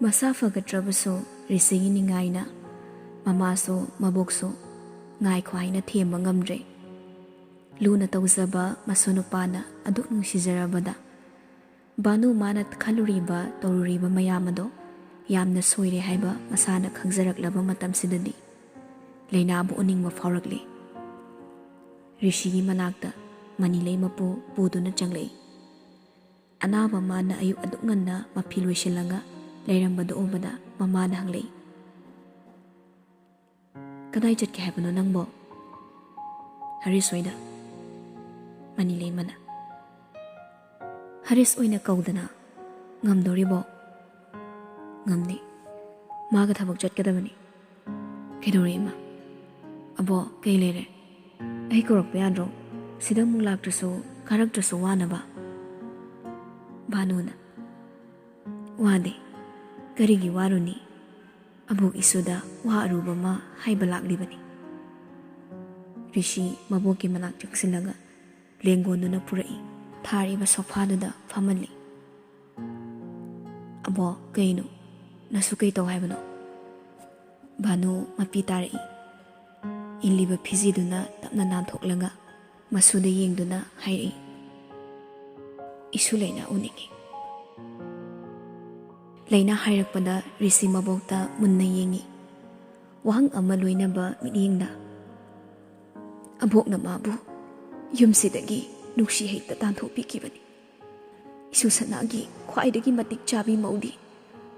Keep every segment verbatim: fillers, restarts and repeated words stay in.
ꯃꯁꯥ ꯐꯒꯠꯇ꯭ꯔꯕꯁꯨ ꯔꯤꯁꯤꯒꯤ ꯅꯤꯡꯉꯥꯏꯅ ꯃꯃꯥꯁꯨ ꯃꯕꯣꯛꯁꯨ ꯉꯥꯏꯈꯣ ꯍꯥꯏꯅ ꯊꯦꯝꯕ ꯉꯝꯗ꯭ꯔꯦ꯫ ꯂꯨꯅ ꯇꯧꯖꯕ ꯃꯁꯨ ꯅꯨꯄꯥꯅ ꯑꯗꯨꯛ ꯅꯨꯡꯁꯤꯖꯔꯕꯗ ꯚꯥꯅꯨ ꯃꯥꯅ ꯈꯜꯂꯨꯔꯤꯕ ꯇꯧꯔꯨꯔꯤꯕ ꯃꯌꯥꯝ ꯑꯗꯣ ꯌꯥꯝꯅ ꯁꯣꯏꯔꯦ ꯍꯥꯏꯕ ꯃꯁꯥꯅ ꯈꯪꯖꯔꯛꯂꯕ ꯃꯇꯝꯁꯤꯗꯗꯤ ꯂꯩꯅꯥꯕꯨ ꯑꯣꯅꯤꯡꯕ ꯐꯥꯎꯔꯛꯂꯤ꯫ ꯔꯤꯁꯤꯒꯤ ꯃꯅꯥꯛꯇ ꯃꯅꯤꯂꯩ ꯃꯄꯨ ꯄꯨꯗꯨꯅ ꯆꯪꯂꯛꯏ꯫ ꯑꯅꯥꯕ ꯃꯥꯅ ꯑꯌꯨꯛ ꯑꯗꯨꯛ ꯉꯟꯅ ꯃꯐꯤ ꯂꯣꯏꯁꯤꯜꯂꯒ ꯂꯩꯔꯝꯕꯗꯨ ꯎꯕꯗ ꯃꯃꯥꯅ ꯍꯪꯂꯛꯏ, "ꯀꯗꯥꯏ ꯆꯠꯀꯦ ꯍꯥꯏꯕꯅꯣ ꯅꯪꯕꯣ?" "ꯍꯔꯤꯁ ꯍꯣꯏꯗ꯫" ꯃꯅꯤꯂꯩꯃꯅ, "ꯍꯔꯤꯁ ꯑꯣꯏꯅ ꯀꯧꯗꯅ ꯉꯝꯗꯣꯔꯤꯕꯣ?" "ꯉꯝꯅꯤ, ꯃꯥꯒ ꯊꯕꯛ ꯆꯠꯀꯗꯕꯅꯤ꯫" "ꯀꯩꯗꯧꯔꯦ ꯏꯃꯥ?" "ꯑꯕꯣ, ꯀꯩ ꯂꯩꯔꯦ? ꯑꯩ ꯀꯧꯔꯛꯄ ꯌꯥꯗ꯭ꯔꯣ? ꯁꯤꯗ ꯑꯃꯨꯛ ꯂꯥꯛꯇ꯭ꯔꯁꯨ ꯀꯥꯔꯛꯇ꯭ꯔꯁꯨ ꯋꯥꯅꯕ꯫" ꯚꯥꯅꯨꯅ, "ꯋꯥꯗꯦ, ꯀꯔꯤꯒꯤ ꯋꯥꯔꯨꯅꯤ? ꯑꯕꯣꯛ ꯏꯁꯨꯗ ꯋꯥ ꯑꯔꯨꯕ ꯑꯃ ꯍꯥꯏꯕ ꯂꯥꯛꯂꯤꯕꯅꯤ꯫" ꯔꯤꯁꯤ ꯃꯕꯣꯛꯀꯤ ꯃꯅꯥꯛ ꯆꯪꯁꯤꯜꯂꯒ ꯂꯦꯡꯒꯣꯟꯗꯨꯅ ꯄꯨꯔꯛꯏ꯫ ꯊꯥꯔꯤꯕ ꯁꯣꯐꯥꯗꯨꯗ ꯐꯝꯍꯜꯂꯤ꯫ "ꯑꯕꯣ, ꯀꯩꯅꯣ? ꯅꯁꯨ ꯀꯩ ꯇꯧ ꯍꯥꯏꯕꯅꯣ?" ꯚꯥꯅꯨ ꯃꯄꯤ ꯇꯥꯔꯛꯏ꯫ ꯏꯜꯂꯤꯕ ꯐꯤꯖꯤꯗꯨꯅ ꯇꯞꯅ ꯅꯥꯟꯊꯣꯛꯂꯒ ꯃꯁꯨꯗ ꯌꯦꯡꯗꯨꯅ ꯍꯥꯏꯔꯛꯏ, "ꯏꯁꯨ ꯂꯩꯅꯥ ꯎꯅꯤꯡꯉꯤ꯫" ꯂꯩꯅꯥ ꯍꯥꯏꯔꯛꯄꯗ ꯔꯤꯁꯤ ꯃꯕꯣꯛꯇ ꯃꯨꯟꯅ ꯌꯦꯡꯉꯤ꯫ ꯋꯥꯍꯪ ꯑꯃ ꯂꯣꯏꯅꯕ ꯃꯤꯠꯌꯦꯡꯗ, "ꯑꯕꯣꯛꯅ ꯃꯥꯕꯨ ꯌꯨꯝꯁꯤꯗꯒꯤ ꯅꯨꯡꯁꯤ ꯍꯦꯛꯇ ꯇꯥꯟꯊꯣꯛꯄꯤꯈꯤꯕꯅꯤ꯫ ꯏꯁꯨ ꯁꯅꯥꯒꯤ ꯈ꯭ꯋꯥꯏꯗꯒꯤ ꯃꯇꯤꯛ ꯆꯥꯕꯤ ꯃꯧꯗꯤ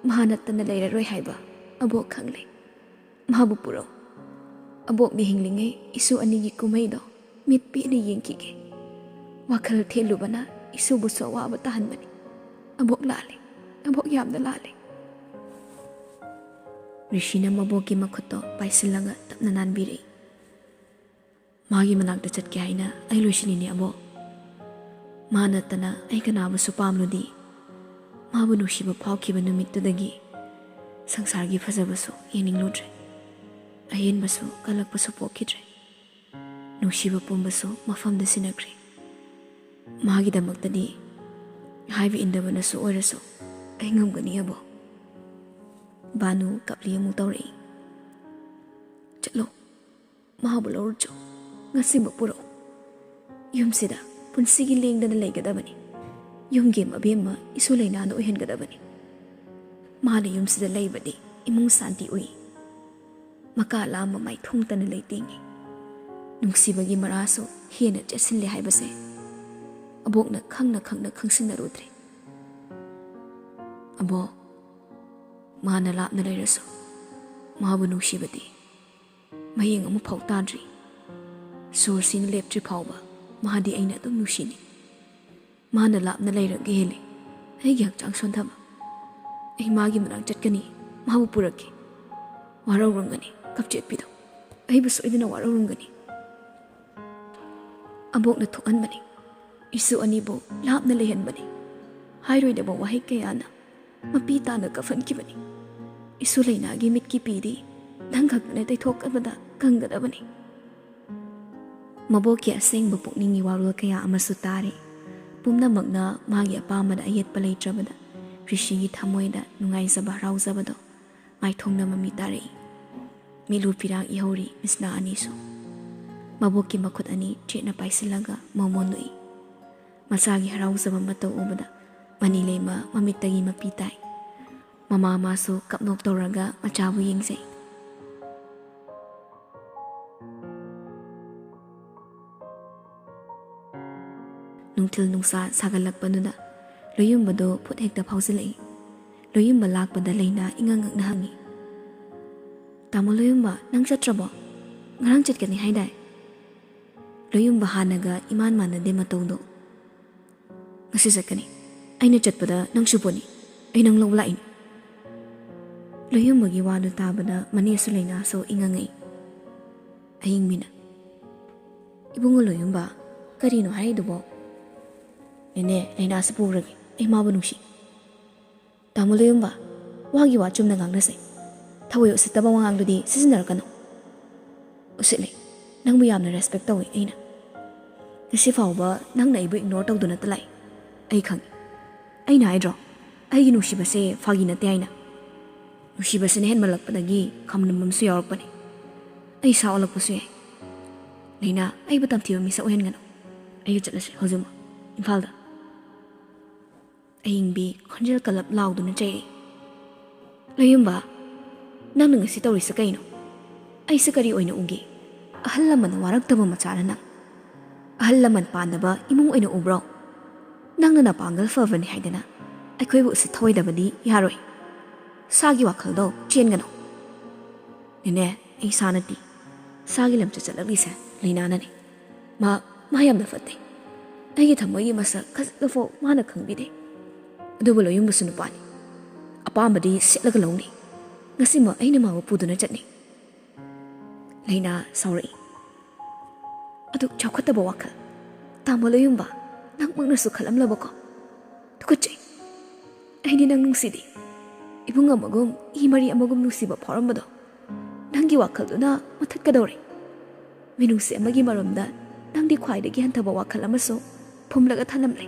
ꯃꯍꯥ ꯅꯠꯇꯅ ꯂꯩꯔꯔꯣꯏ ꯍꯥꯏꯕ ꯑꯕꯣꯛ ꯈꯪꯂꯦ꯫ ꯃꯥꯕꯨ ꯄꯨꯔꯛꯎ꯫ ꯑꯕꯣꯛꯅ ꯍꯤꯡꯂꯤꯉꯩ ꯏꯁꯨ ꯑꯅꯤꯒꯤ ꯀꯨꯝꯍꯩꯗꯣ ꯃꯤꯠ ꯄꯦꯅ ꯌꯦꯡꯈꯤꯒꯦ꯫ ꯋꯥꯈꯜ ꯊꯦꯜꯂꯨꯕꯅ ꯏꯁꯨꯕꯨꯁꯨ ꯑꯋꯥꯕ ꯇꯥꯍꯟꯕꯅꯤ꯫ ꯑꯕꯣꯛ ꯂꯥꯜꯂꯦ꯫ ꯑꯕꯣꯛ ꯌꯥꯝꯅ ꯂꯥꯜꯂꯦ꯫" ꯔꯤꯁꯤꯅ ꯃꯕꯣꯛꯀꯤ ꯃꯈꯨꯠꯇꯣ ꯄꯥꯏꯁꯤꯜꯂꯒ ꯇꯞꯅ ꯅꯥꯟꯕꯤꯔꯛꯏ꯫ "ꯃꯥꯒꯤ ꯃꯅꯥꯛꯇ ꯆꯠꯀꯦ ꯍꯥꯏꯅ ꯑꯩ ꯂꯣꯏꯁꯤꯜꯂꯤꯅꯦ, ꯑꯕꯣꯛ꯫ ꯃꯥ ꯅꯠꯇꯅ ꯑꯩ ꯀꯅꯥꯕꯨꯁꯨ ꯄꯥꯝꯂꯨꯗꯦ꯫ ꯃꯥꯕꯨ ꯅꯨꯡꯁꯤꯕ ꯐꯥꯎꯈꯤꯕ ꯅꯨꯃꯤꯠꯇꯨꯗꯒꯤ ꯁꯪꯁꯥꯔꯒꯤ ꯐꯖꯕꯁꯨ ꯌꯦꯡꯅꯤꯡꯂꯨꯗ꯭ꯔꯦ꯫ ꯑꯍꯦꯟꯕꯁꯨ ꯀꯜꯂꯛꯄꯁꯨ ꯄꯣꯛꯈꯤꯗ꯭ꯔꯦ꯫ ꯅꯨꯡꯁꯤꯕ ꯄꯨꯝꯕꯁꯨ ꯃꯐꯝꯗ ꯁꯤꯟꯅꯈ꯭ꯔꯦ꯫ ꯃꯥꯒꯤꯗꯃꯛꯇꯗꯤ ꯍꯥꯏꯕ ꯏꯟꯗꯕꯅꯁꯨ ꯑꯣꯏꯔꯁꯨ ꯑꯩ ꯉꯝꯒꯅꯤ, ꯑꯕꯣꯛ꯫" ꯕꯥꯅꯨ ꯀꯞꯂꯤ ꯑꯃꯨꯛ ꯇꯧꯔꯛꯏ꯫ "ꯆꯠꯂꯣ, ꯃꯥꯕꯨ ꯂꯧꯔꯨꯆꯣ, ꯉꯁꯤꯃꯛ ꯄꯨꯔꯛꯎ꯫ ꯌꯨꯝꯁꯤꯗ ꯄꯨꯟꯁꯤꯒꯤ ꯂꯦꯡꯗꯅ ꯂꯩꯒꯗꯕꯅꯤ꯫ ꯌꯨꯝꯒꯤ ꯃꯕꯦꯝꯃ ꯏꯁꯨ ꯂꯩꯅꯥꯅ ꯑꯣꯏꯍꯟꯒꯗꯕꯅꯤ꯫ ꯃꯥꯅ ꯌꯨꯝꯁꯤꯗ ꯂꯩꯕꯗꯤ ꯏꯃꯨꯡ ꯁꯥꯟꯇꯤ ꯎꯏ꯫ ꯃꯀꯥ ꯂꯥꯝꯕ ꯃꯥꯏꯊꯣꯡꯇꯅ ꯂꯩꯇꯦꯡꯉꯤ꯫ ꯅꯨꯡꯁꯤꯕꯒꯤ ꯃꯔꯥꯁꯨ ꯍꯦꯟꯅ ꯆꯦꯠꯁꯤꯜꯂꯦ ꯍꯥꯏꯕꯁꯦ ꯑꯕꯣꯛꯅ ꯈꯪꯅ ꯈꯪꯅ ꯈꯪꯁꯤꯟꯅꯔꯨꯗ꯭ꯔꯦ꯫ ꯑꯕꯣꯛ, ꯃꯥꯅ ꯂꯥꯞꯅ ꯂꯩꯔꯁꯨ ꯃꯥꯕꯨ ꯅꯨꯡꯁꯤꯕꯗꯤ ꯃꯌꯦꯡ ꯑꯃꯐꯥꯎ ꯇꯥꯗ꯭ꯔꯤ꯫ ꯁꯣꯔꯁꯤꯅ ꯂꯦꯞꯇ꯭ꯔꯤ ꯐꯥꯎꯕ ꯃꯥꯗꯤ ꯑꯩꯅ ꯑꯗꯨꯝ ꯅꯨꯡꯁꯤꯅꯤ꯫ ꯃꯥꯅ ꯂꯥꯞꯅ ꯂꯩꯔꯒ ꯍꯦꯜꯂꯦ ꯑꯩꯒꯤ ꯍꯛꯆꯥꯡ ꯁꯣꯟꯊꯕ꯫ ꯑꯩ ꯃꯥꯒꯤ ꯃꯅꯥꯛ ꯆꯠꯀꯅꯤ, ꯃꯥꯕꯨ ꯄꯨꯔꯛꯀꯦ꯫ ꯋꯥꯔꯧꯔꯝꯒꯅꯤ ꯀꯞꯆꯦꯠꯄꯤꯗꯣ, ꯑꯩꯕꯨ ꯁꯣꯏꯗꯅ ꯋꯥꯔꯧꯔꯝꯒꯅꯤ꯫" ꯑꯕꯣꯛꯅ ꯊꯣꯛꯍꯟꯕꯅꯤ꯫ ꯏꯁꯨ ꯑꯅꯤꯕꯨ ꯂꯥꯞꯅ ꯂꯩꯍꯟꯕꯅꯤ꯫ ꯍꯥꯏꯔꯣꯏꯗꯕ ꯋꯥꯍꯩ ꯀꯌꯥꯅ ꯃꯄꯤ ꯇꯥꯅ ꯀꯞꯍꯟꯈꯤꯕꯅꯤ꯫ ꯏꯁꯨ ꯂꯩꯅꯥꯒꯤ ꯃꯤꯠꯀꯤ ꯄꯤꯗꯤ ꯅꯪ ꯈꯛꯇꯅ ꯇꯩꯊꯣꯛꯄꯗ ꯀꯪꯒꯗꯕꯅꯤ꯫ ꯃꯕꯣꯛꯀꯤ ꯑꯁꯦꯡꯕ ꯄꯨꯛꯅꯤꯡꯒꯤ ꯋꯥꯔꯣꯜ ꯀꯌꯥ ꯑꯃꯁꯨ ꯇꯥꯔꯦ꯫ ꯄꯨꯝꯅꯃꯛꯅ ꯃꯥꯒꯤ ꯑꯄꯥꯝꯕꯗ ꯑꯌꯦꯠꯄ ꯂꯩꯇ꯭ꯔꯕꯗ ꯔꯤꯁꯤꯒꯤ ꯊꯃꯣꯏꯗ ꯅꯨꯡꯉꯥꯏꯖꯕ ꯍꯔꯥꯎꯖꯕꯗꯣ ꯃꯥꯏꯊꯣꯡꯗ ꯃꯃꯤ ꯇꯥꯔꯛꯏ꯫ ꯃꯤꯠꯂꯨ ꯄꯤꯔꯥꯡ ꯏꯍꯧꯔꯤ ꯃꯤꯁꯅꯥ ꯑꯅꯤꯁꯨ꯫ ꯃꯕꯣꯛꯀꯤ ꯃꯈꯨꯠ ꯑꯅꯤ ꯆꯦꯠꯅ ꯄꯥꯏꯁꯤꯜꯂꯒ ꯃꯃꯣꯟ ꯅꯣꯛꯏ꯫ ꯃꯆꯥꯒꯤ ꯍꯔꯥꯎꯖꯕ ꯃꯇꯧ ꯎꯕꯗ ꯃꯅꯤ ꯂꯩꯃ ꯃꯃꯤꯠꯇꯒꯤ ꯃꯄꯤ ꯇꯥꯏ꯫ ꯃꯃꯥ ꯃꯥꯁꯨ ꯀꯞꯅꯣꯛ ꯇꯧꯔꯒ ꯃꯆꯥꯕꯨ ꯌꯦꯡꯖꯩ꯫ ꯅꯨꯡꯊꯤꯜ ꯅꯨꯡꯁꯥ ꯁꯥꯒꯠꯂꯛꯄꯗꯨꯗ ꯂꯣꯌꯨꯝꯕꯗꯣ ꯐꯨꯠ ꯍꯦꯛꯇ ꯐꯥꯎꯖꯤꯜꯂꯛꯏ꯫ ꯂꯣꯌꯨꯝꯕ ꯂꯥꯛꯄꯗ ꯂꯩꯅꯥ ꯏꯉꯛ ꯉꯛꯅ ꯍꯪꯉꯤ, "ꯇꯥꯃꯣ ꯂꯣꯌꯨꯝꯕ, ꯅꯪ ꯆꯠꯇ꯭ꯔꯕꯣ? ꯉꯔꯥꯡ ꯆꯠꯀꯅꯤ ꯍꯥꯏꯗꯥꯏ?" ꯂꯣꯌꯨꯝꯕ ꯍꯥꯟꯅꯒ ꯏꯃꯥꯟ ꯃꯥꯟꯅꯗꯦ ꯃꯇꯧꯗꯣ꯫ "ꯉꯁꯤ ꯆꯠꯀꯅꯤ꯫ ꯑꯩꯅ ꯆꯠꯄꯗ ꯅꯪꯁꯨ ꯄꯨꯅꯤ꯫ ꯑꯩ ꯅꯪ ꯂꯧꯕ ꯂꯥꯛꯏꯅꯤ꯫" ꯂꯣꯌꯨꯝꯕꯒꯤ ꯋꯥꯗꯨ ꯇꯥꯕꯗ ꯃꯅꯦꯁꯨ ꯂꯩꯅꯥꯁꯨ ꯏꯉꯛ ꯉꯛꯏ꯫ ꯑꯍꯤꯡ ꯃꯤꯅ, "ꯏꯕꯨꯡꯉꯣ ꯂꯣꯌꯨꯝꯕ, ꯀꯔꯤꯅꯣ ꯍꯥꯏꯔꯤꯗꯨꯕꯣ?" "ꯅꯦꯅꯦ, ꯂꯩꯅꯥꯁꯨ ꯄꯨꯔꯒꯦ꯫ ꯑꯩ ꯃꯥꯕꯨ ꯅꯨꯡꯁꯤ꯫" "ꯇꯥꯃꯣ ꯂꯣꯌꯨꯝꯕ, ꯋꯥꯒꯤ ꯋꯥ ꯆꯨꯝꯅ ꯉꯥꯡꯅꯁꯦ꯫ ꯊꯑꯣꯏ ꯎꯁꯤꯠꯇꯕ ꯋꯥꯉꯥꯡꯗꯨꯗꯤ ꯁꯤꯖꯤꯟꯅꯔꯛꯀꯅꯨ꯫" "ꯎꯁꯤꯠꯂꯦ꯫ ꯅꯪꯕꯨ ꯌꯥꯝꯅ ꯔꯦꯁꯄꯦꯛ ꯇꯧꯋꯦ ꯑꯩꯅ꯫ ꯉꯁꯤ ꯐꯥꯎꯕ ꯅꯪꯅ ꯑꯩꯕꯨ ꯏꯒꯅꯣꯔ ꯇꯧꯗꯨꯅꯇ ꯂꯥꯛꯏ꯫ ꯑꯩ ꯈꯪꯉꯤ꯫ ꯑꯩꯅ ꯍꯥꯏꯗ꯭ꯔꯣ, ꯑꯩꯒꯤ ꯅꯨꯡꯁꯤꯕꯁꯦ ꯐꯥꯒꯤ ꯅꯠꯇꯦ ꯍꯥꯏꯅ?" ꯅꯨꯡꯁꯤꯕꯁꯤꯅ ꯍꯦꯟꯃꯜꯂꯛꯄꯗꯒꯤ ꯈꯝꯅꯝꯕ ꯑꯃꯁꯨ ꯌꯥꯎꯔꯛꯄꯅꯦ꯫ ꯑꯩ ꯁꯥ ꯑꯣꯜꯂꯛꯄꯁꯨ ꯌꯥꯏ꯫ ꯂꯩꯅꯥ, ꯑꯩꯕꯨ ꯇꯝꯊꯤꯕ ꯃꯤꯁꯛ ꯑꯣꯏꯍꯟꯒꯅꯨ꯫ ꯑꯩꯒ ꯆꯠꯂꯁꯦ ꯍꯧꯖꯤꯛꯃꯛ ꯏꯝꯐꯥꯜꯗ꯫ ꯑꯏꯪꯕꯤ ꯈꯣꯟꯖꯦꯜ ꯀꯜꯂꯞ ꯂꯥꯎꯗꯨꯅ ꯆꯩꯔꯛꯏ꯫ "ꯂꯣꯌꯨꯝꯕ, ꯅꯪꯅ ꯉꯁꯤ ꯇꯧꯔꯤꯁꯦ ꯀꯩꯅꯣ? ꯑꯩꯁꯦ ꯀꯔꯤ ꯑꯣꯏꯅ ꯎꯒꯦ? ꯑꯍꯜ ꯂꯃꯟꯅ ꯋꯥꯔꯛꯇꯕ ꯃꯆꯥꯅ ꯅꯪ ꯑꯍꯜ ꯂꯃꯟ ꯄꯥꯟꯗꯕ ꯏꯃꯨꯡ ꯑꯣꯏꯅ ꯎꯕ꯭ꯔꯣ? ꯅꯪꯅ ꯅꯄꯥꯡꯒꯜ ꯐꯕꯅꯤ ꯍꯥꯏꯗꯅ ꯑꯩꯈꯣꯏꯕꯨ ꯎꯁꯤꯠ ꯊꯑꯣꯏꯗꯕꯗꯤ ꯌꯥꯔꯣꯏ꯫ ꯁꯥꯒꯤ ꯋꯥꯈꯜꯗꯣ ꯆꯦꯟꯒꯅꯨ꯫" "ꯅꯦꯅꯦ, ꯑꯩ ꯁꯥ ꯅꯠꯇꯦ꯫ ꯁꯥꯒꯤ ꯂꯝꯆꯠ ꯆꯠꯂꯛꯂꯤꯁꯦ ꯂꯩꯅꯥꯅꯅꯦ꯫ ꯃꯥ, ꯃꯥ ꯌꯥꯝꯅ ꯐꯠꯇꯦ꯫ ꯑꯩꯒꯤ ꯊꯃꯣꯏꯒꯤ ꯃꯁꯛ ꯈꯖꯤꯛꯇꯐꯥꯎ ꯃꯥꯅ ꯈꯪꯕꯤꯗꯦ꯫ ꯑꯗꯨꯕꯨ ꯂꯣꯌꯨꯝꯕꯁꯨ ꯅꯨꯄꯥꯅꯤ꯫ ꯑꯄꯥꯝꯕꯗꯤ ꯁꯦꯠꯂꯒ ꯂꯧꯅꯤ꯫ ꯉꯁꯤꯃꯛ ꯑꯩꯅ ꯃꯥꯕꯨ ꯄꯨꯗꯨꯅ ꯆꯠꯅꯤ꯫" ꯂꯩꯅꯥ ꯁꯥꯎꯔꯛꯏ꯫ "ꯑꯗꯨꯛ ꯆꯥꯎꯈꯠꯇꯕ ꯋꯥꯈꯜ꯫ ꯇꯥꯃꯣ ꯂꯣꯌꯨꯝꯕ, ꯅꯪꯃꯛꯅꯁꯨ ꯈꯜꯂꯝꯂꯕꯀꯣ? ꯇꯨꯀꯠꯆꯩ꯫ ꯑꯩꯗꯤ ꯅꯪ ꯅꯨꯡꯁꯤꯗꯦ꯫ ꯏꯕꯨꯡ ꯑꯃꯒꯨꯝ, ꯏ ꯃꯔꯤ ꯑꯃꯒꯨꯝ ꯅꯨꯡꯁꯤꯕ ꯐꯥꯎꯔꯝꯕꯗꯣ ꯅꯪꯒꯤ ꯋꯥꯈꯜꯗꯨꯅ ꯃꯨꯊꯠꯀꯗꯧꯔꯦ꯫ ꯃꯤꯅꯨꯡꯁꯤ ꯑꯃꯒꯤ ꯃꯔꯨꯝꯗ ꯅꯪꯗꯤ ꯈ꯭ꯋꯥꯏꯗꯒꯤ ꯍꯟꯊꯕ ꯋꯥꯈꯜ ꯑꯃꯁꯨ ꯐꯨꯝꯂꯒ ꯊꯅꯝꯂꯦ꯫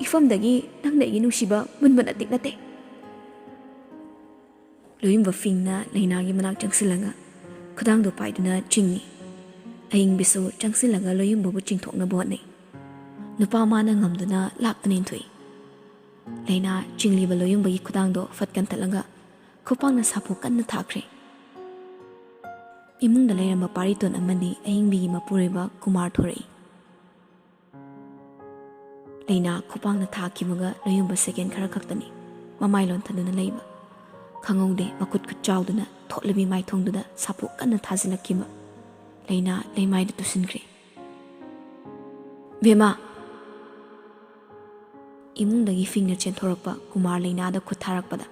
ꯏꯐꯝꯗꯒꯤ ꯅꯪꯅ ꯑꯩꯒꯤ ꯅꯨꯡꯁꯤꯕ ꯃꯨꯟꯕ ꯅꯠꯇꯦ, ꯅꯠꯇꯦ꯫" ꯂꯣꯌꯨꯝꯕ ꯐꯤꯡꯅ ꯂꯩꯅꯥꯒꯤ ꯃꯅꯥꯛ ꯆꯪꯁꯤꯜꯂꯒ ꯈꯨꯗꯥꯡꯗꯣ ꯄꯥꯏꯗꯨꯅ ꯆꯤꯡꯏ꯫ ꯑꯏꯪꯕꯤꯁꯨ ꯆꯪꯁꯤꯜꯂꯒ ꯂꯣꯌꯨꯝꯕꯕꯨ ꯆꯤꯡꯊꯣꯛꯅꯕ ꯍꯣꯠꯅꯩ꯫ ꯅꯨꯄꯥ ꯃꯥꯅ ꯉꯝꯗꯨꯅ ꯂꯥꯛꯇꯨꯅ ꯏꯟꯊꯣꯛꯏ꯫ ꯂꯩꯅꯥ ꯆꯤꯡꯂꯤꯕ ꯂꯣꯌꯨꯝꯕꯒꯤ ꯈꯨꯗꯥꯡꯗꯣ ꯐꯠ ꯀꯟꯊꯠꯂꯒ ꯈꯨꯄꯥꯛꯅ ꯁꯥꯐꯨ ꯀꯟꯅ ꯊꯥꯈ꯭ꯔꯦ꯫ ꯏꯃꯨꯡꯗ ꯂꯩꯔꯝꯕ ꯄꯥꯔꯤꯇꯣꯟ ꯑꯃꯗꯤ ꯑꯏꯪꯕꯤꯒꯤ ꯃꯄꯨꯔꯣꯏꯕ ꯀꯨꯃꯥꯔ ꯊꯣꯔꯛꯏ꯫ ꯂꯩꯅꯥ ꯈꯨꯄꯥꯛꯅ ꯊꯥꯈꯤꯕꯒ ꯂꯣꯌꯨꯝꯕ ꯁꯦꯀꯦꯟ ꯈꯔ ꯈꯛꯇꯅꯤ ꯃꯃꯥꯏ ꯂꯣꯟꯊꯗꯨꯅ ꯂꯩꯕ꯫ ꯈꯪꯍꯧꯗꯦ ꯃꯈꯨꯠ ꯈꯨꯠ ꯆꯥꯎꯗꯨꯅ ꯊꯣꯠꯂꯕꯤ ꯃꯥꯏꯊꯣꯡꯗꯨꯗ ꯁꯥꯐꯨ ꯀꯟꯅ ꯊꯥꯖꯤꯜꯂꯛꯈꯤꯕ꯫ ꯂꯩꯅꯥ ꯂꯩꯃꯥꯏꯗ ꯇꯨꯁꯤꯟꯈ꯭ꯔꯦ꯫ "ꯕꯦꯃꯥ!" ꯏꯃꯨꯡꯗꯒꯤ ꯐꯤꯡꯅ ꯆꯦꯟꯊꯣꯔꯛꯄ ꯀꯨꯃꯥꯔ ꯂꯩꯅꯥꯗ ꯈꯨꯠ ꯊꯥꯔꯛꯄꯗ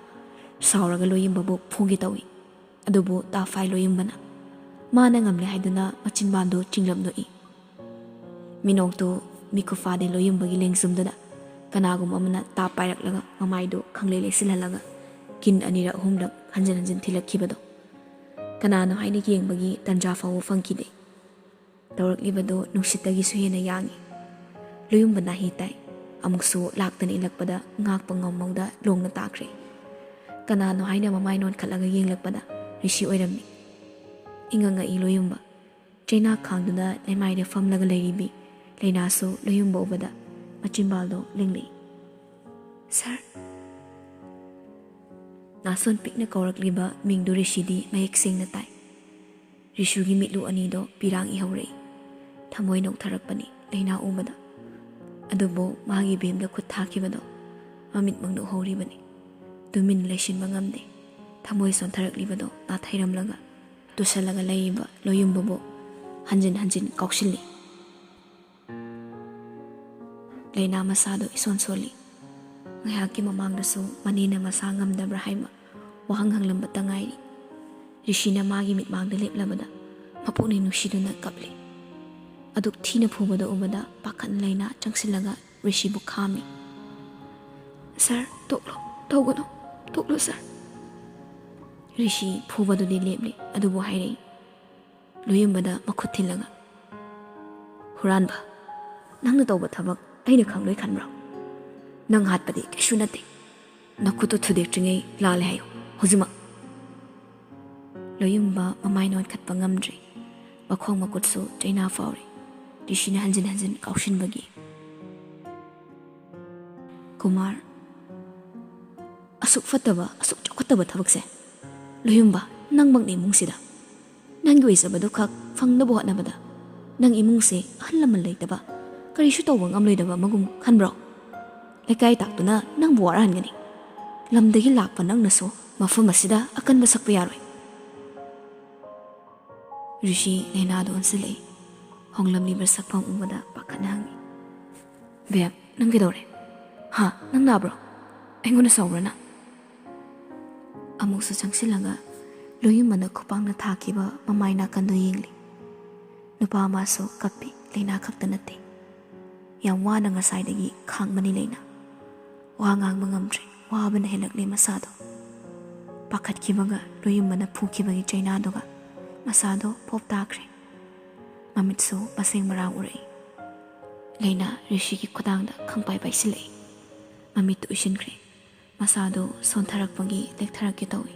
ꯁꯥꯎꯔꯒ ꯂꯣꯌꯨꯝꯕꯕꯨ ꯐꯨꯒꯦ ꯇꯧꯏ꯫ ꯑꯗꯨꯕꯨ ꯇꯥꯐꯥꯏ ꯂꯣꯌꯨꯝꯕꯅ꯫ ꯃꯥꯅ ꯉꯝꯂꯦ ꯍꯥꯏꯗꯨꯅ ꯃꯆꯤꯟꯕꯥꯟꯗꯨ ꯆꯤꯡꯂꯞ ꯅꯣꯛꯏ꯫ ꯃꯤꯅꯣꯛꯇꯨ ꯃꯤꯀꯨꯐꯥꯗꯦ ꯂꯣꯌꯨꯝꯕꯒꯤ ꯂꯦꯡꯖꯨꯝꯗꯨꯗ ꯀꯅꯥꯒꯨꯝꯕ ꯑꯃꯅ ꯇꯥꯞ ꯄꯥꯏꯔꯛꯂꯒ ꯃꯃꯥꯏꯗꯨ ꯈꯪꯂꯩ ꯂꯩꯁꯤꯜꯍꯜꯂꯒ ꯀꯤꯟ ꯑꯅꯤꯔꯛ ꯑꯍꯨꯝꯂꯛ ꯍꯟꯖꯤꯟ ꯍꯟꯖꯤꯟ ꯊꯤꯜꯂꯛꯈꯤꯕꯗꯣ꯫ ꯀꯅꯥꯅꯣ ꯍꯥꯏꯅ ꯌꯦꯡꯕꯒꯤ ꯇꯟꯖꯥ ꯐꯥꯎꯕ ꯐꯪꯈꯤꯗꯦ꯫ ꯇꯧꯔꯛꯂꯤꯕꯗꯨ ꯅꯨꯡꯁꯤꯠꯇꯒꯤꯁꯨ ꯍꯦꯟꯅ ꯌꯥꯡꯏ꯫ ꯂꯣꯌꯨꯝꯕ ꯅꯥꯍꯤ ꯇꯥꯏ꯫ ꯑꯃꯨꯛꯁꯨ ꯂꯥꯛꯇꯅ ꯏꯜꯂꯛꯄꯗ ꯉꯥꯛꯄ ꯉꯝꯃꯧꯗ ꯂꯣꯡꯅ ꯇꯥꯈ꯭ꯔꯦ꯫ ꯀꯅꯥꯅꯣ ꯍꯥꯏꯅ ꯃꯃꯥꯏ ꯅꯣꯟꯈꯠꯂꯒ ꯌꯦꯡꯂꯛꯄꯗ ꯔꯤꯁꯤ ꯑꯣꯏꯔꯝꯃꯤ꯫ ꯏꯉꯛ ꯉꯛꯏ ꯂꯣꯌꯨꯝꯕ꯫ ꯆꯩꯅꯥ ꯈꯥꯡꯗꯨꯅ ꯂꯩꯃꯥꯏꯗ ꯐꯝꯂꯒ ꯂꯩꯔꯤꯕꯤ ꯂꯩꯅꯥꯁꯨ ꯂꯣꯌꯨꯝꯕ ꯎꯕꯗ ꯃꯆꯤꯟꯕꯥꯜꯗꯣ ꯂꯦꯡꯂꯛꯏ꯫ "ꯁꯥꯔ!" ꯅꯥꯁꯣꯟ ꯄꯤꯛꯅ ꯀꯧꯔꯛꯂꯤꯕ ꯃꯤꯡꯗꯨ ꯔꯤꯁꯤꯗꯤ ꯃꯌꯦꯛ ꯁꯦꯡꯅ ꯇꯥꯏ꯫ ꯔꯤꯁꯨꯒꯤ ꯃꯤꯠꯂꯨ ꯑꯅꯤꯗꯣ ꯄꯤꯔꯥꯡ ꯏꯍꯧꯔꯛꯏ꯫ ꯊꯃꯣꯏ ꯅꯣꯛꯊꯔꯛꯄꯅꯤ ꯂꯩꯅꯥ ꯎꯕꯗ꯫ ꯑꯗꯨꯕꯨ ꯃꯥꯒꯤ ꯕꯦꯝꯗ ꯈꯨꯠ ꯊꯥꯈꯤꯕꯗꯣ ꯃꯃꯤꯠꯃꯛꯅ ꯎꯍꯧꯔꯤꯕꯅꯤ꯫ ꯇꯨꯃꯤꯟ ꯂꯩꯁꯤꯟꯕ ꯉꯝꯗꯦ꯫ ꯊꯃꯣꯏ ꯁꯣꯟꯊꯔꯛꯂꯤꯕꯗꯣ ꯅꯥꯊꯩꯔꯝꯂꯒ ꯇꯨꯁꯜꯂꯒ ꯂꯩꯔꯤꯕ ꯂꯣꯌꯨꯝꯕꯕꯨ ꯍꯟꯖꯤꯟ ꯍꯟꯖꯤꯟ ꯀꯥꯎꯁꯤꯜꯂꯤ꯫ ꯂꯩꯅꯥ ꯃꯁꯥꯗꯣ ꯏꯁꯣꯟ ꯁꯣꯜꯂꯤ꯫ ꯉꯥꯏꯍꯥꯛꯀꯤ ꯃꯃꯥꯡꯗꯁꯨ ꯃꯅꯦꯅ ꯃꯁꯥ ꯉꯝꯗꯕ꯭ꯔꯥ ꯍꯥꯏꯕ ꯋꯥꯍꯪ ꯍꯪꯂꯝꯕꯇ ꯉꯥꯏꯔꯤ꯫ ꯔꯤꯁꯤꯅ ꯃꯥꯒꯤ ꯃꯤꯠꯃꯥꯡꯗ ꯂꯦꯞꯂꯕꯗ ꯃꯄꯨꯛꯅꯤꯡ ꯅꯨꯡꯁꯤꯗꯨꯅ ꯀꯞꯂꯤ꯫ ꯑꯗꯨꯛ ꯊꯤꯅ ꯐꯨꯕꯗ ꯎꯕꯗ ꯄꯥꯈꯠꯅ ꯂꯩꯅꯥ ꯆꯪꯁꯤꯜꯂꯒ ꯔꯤꯁꯤꯕꯨ ꯈꯥꯝꯃꯤ꯫ "ꯁꯥꯔ, ꯇꯣꯛꯂꯣ, ꯇꯧꯒꯅꯨ, ꯇꯣꯛꯂꯣ ꯁꯥꯔ꯫" ꯔꯤꯁꯤ ꯐꯨꯕꯗꯨꯗꯤ ꯂꯦꯞꯂꯤ, ꯑꯗꯨꯕꯨ ꯍꯥꯏꯔꯛꯏ꯫ ꯂꯣꯌꯨꯝꯕꯗ ꯃꯈꯨꯠ ꯊꯤꯜꯂꯒ, "ꯍꯨꯔꯥꯟꯕ, ꯅꯪꯅ ꯇꯧꯕ ꯊꯕꯛ ꯑꯩꯅ ꯈꯪꯂꯣꯏ ꯈꯟꯕ꯭ꯔꯣ? ꯅꯪ ꯍꯥꯠꯄꯗꯤ ꯀꯩꯁꯨ ꯅꯠꯇꯦ꯫ ꯅꯈꯨꯠꯇꯨ ꯊꯨꯗꯦꯛꯇ꯭ꯔꯤꯉꯩ ꯂꯥꯜꯂꯦ ꯍꯥꯏꯌꯨ, ꯍꯧꯖꯤꯛꯃꯛ!" ꯂꯣꯌꯨꯝꯕ ꯃꯃꯥꯏ ꯅꯣꯟꯈꯠꯄ ꯉꯝꯗ꯭ꯔꯤ꯫ ꯃꯈꯣꯡ ꯃꯈꯨꯠꯁꯨ ꯆꯩꯅꯥ ꯐꯥꯎꯔꯤ꯫ ꯔꯤꯁꯤꯅ ꯍꯟꯖꯤꯟ ꯍꯟꯖꯤꯟ ꯀꯥꯎꯁꯤꯟꯕꯒꯤ꯫ "ꯀꯨꯃꯥꯔ, ꯑꯁꯨꯛ ꯐꯠꯇꯕ, ꯑꯁꯨꯛ ꯆꯥꯎꯈꯠꯇꯕ ꯊꯕꯛꯁꯦ, ꯂꯣꯌꯨꯝꯕ, ꯅꯪꯃꯛꯅ ꯏꯃꯨꯡꯁꯤꯗ ꯅꯪꯒꯤ ꯑꯣꯏꯖꯕꯗꯨ ꯈꯛ ꯐꯪꯅꯕ ꯍꯣꯠꯅꯕꯗ ꯅꯪ ꯏꯃꯨꯡꯁꯦ ꯑꯍꯜ ꯂꯃꯟ ꯂꯩꯇꯕ, ꯀꯔꯤꯁꯨ ꯇꯧꯕ ꯉꯝꯂꯣꯏꯗꯕ ꯑꯃꯒꯨꯝ ꯈꯟꯕ꯭ꯔꯣ? ꯂꯩꯀꯥꯏ ꯇꯥꯛꯇꯨꯅ ꯅꯪꯕꯨ ꯋꯥꯔꯍꯟꯒꯅꯤ꯫ ꯂꯝꯗꯒꯤ ꯂꯥꯛꯄ ꯅꯪꯅꯁꯨ ꯃꯐꯝ ꯑꯁꯤꯗ ꯑꯀꯟꯕ ꯁꯛꯄ ꯌꯥꯔꯣꯏ꯫" ꯔꯤꯁꯤ ꯂꯩꯅꯥꯗꯨ ꯑꯣꯟꯁꯤꯜꯂꯛꯏ꯫ ꯍꯣꯡꯂꯝꯂꯤꯕ ꯁꯛꯐꯝ ꯎꯕꯗ ꯄꯥꯈꯠꯅ ꯍꯪꯉꯤ, "ꯕꯦꯝ, ꯅꯪ ꯀꯩꯗꯧꯔꯦ? ꯍꯥ, ꯅꯪ ꯅꯥꯕ꯭ꯔꯣ? ꯑꯩꯉꯣꯟꯗ ꯁꯥꯎꯕ꯭ꯔꯥ ꯅꯪ?" ꯑꯃꯨꯛꯁꯨ ꯆꯪꯁꯤꯜꯂꯒ ꯂꯣꯌꯨꯝꯕꯅ ꯈꯨꯄꯥꯛꯅ ꯊꯥꯈꯤꯕ ꯃꯃꯥꯏ ꯅꯥꯀꯟꯗꯨ ꯌꯦꯡꯂꯤ꯫ ꯅꯨꯄꯥ ꯑꯃꯁꯨ ꯀꯞꯄꯤ, ꯂꯩꯅꯥ ꯈꯛꯇ ꯅꯠꯇꯦ꯫ ꯌꯥꯝ ꯋꯥꯅ ꯉꯁꯥꯏꯗꯒꯤ ꯈꯥꯡꯕꯅꯤ ꯂꯩꯅꯥ꯫ ꯋꯥ ꯉꯥꯡꯕ ꯉꯝꯗ꯭ꯔꯦ, ꯋꯥꯕꯅ ꯍꯦꯜꯂꯛꯂꯦ ꯃꯁꯥꯗꯣ꯫ ꯄꯥꯈꯠꯈꯤꯕꯒ ꯂꯣꯌꯨꯝꯕꯅ ꯐꯨꯈꯤꯕꯒꯤ ꯆꯩꯅꯥꯗꯨꯒ ꯃꯁꯥꯗꯣ ꯄꯣꯞ ꯇꯥꯈ꯭ꯔꯦ꯫ ꯃꯃꯤꯠꯁꯨ ꯃꯁꯦꯡ ꯃꯔꯥꯡ ꯎꯔꯛꯏ꯫ ꯂꯩꯅꯥ ꯔꯤꯁꯤꯒꯤ ꯈꯨꯗꯥꯡꯗ ꯈꯪꯄꯥꯏ ꯄꯥꯏꯁꯤꯜꯂꯛꯏ꯫ ꯃꯃꯤꯠꯇꯨ ꯎꯏꯁꯤꯟꯈ꯭ꯔꯦ꯫ ꯃꯁꯥꯗꯨ ꯁꯣꯟꯊꯔꯛꯄꯒꯤ ꯂꯦꯛꯊꯔꯛꯀꯦ ꯇꯧꯏ꯫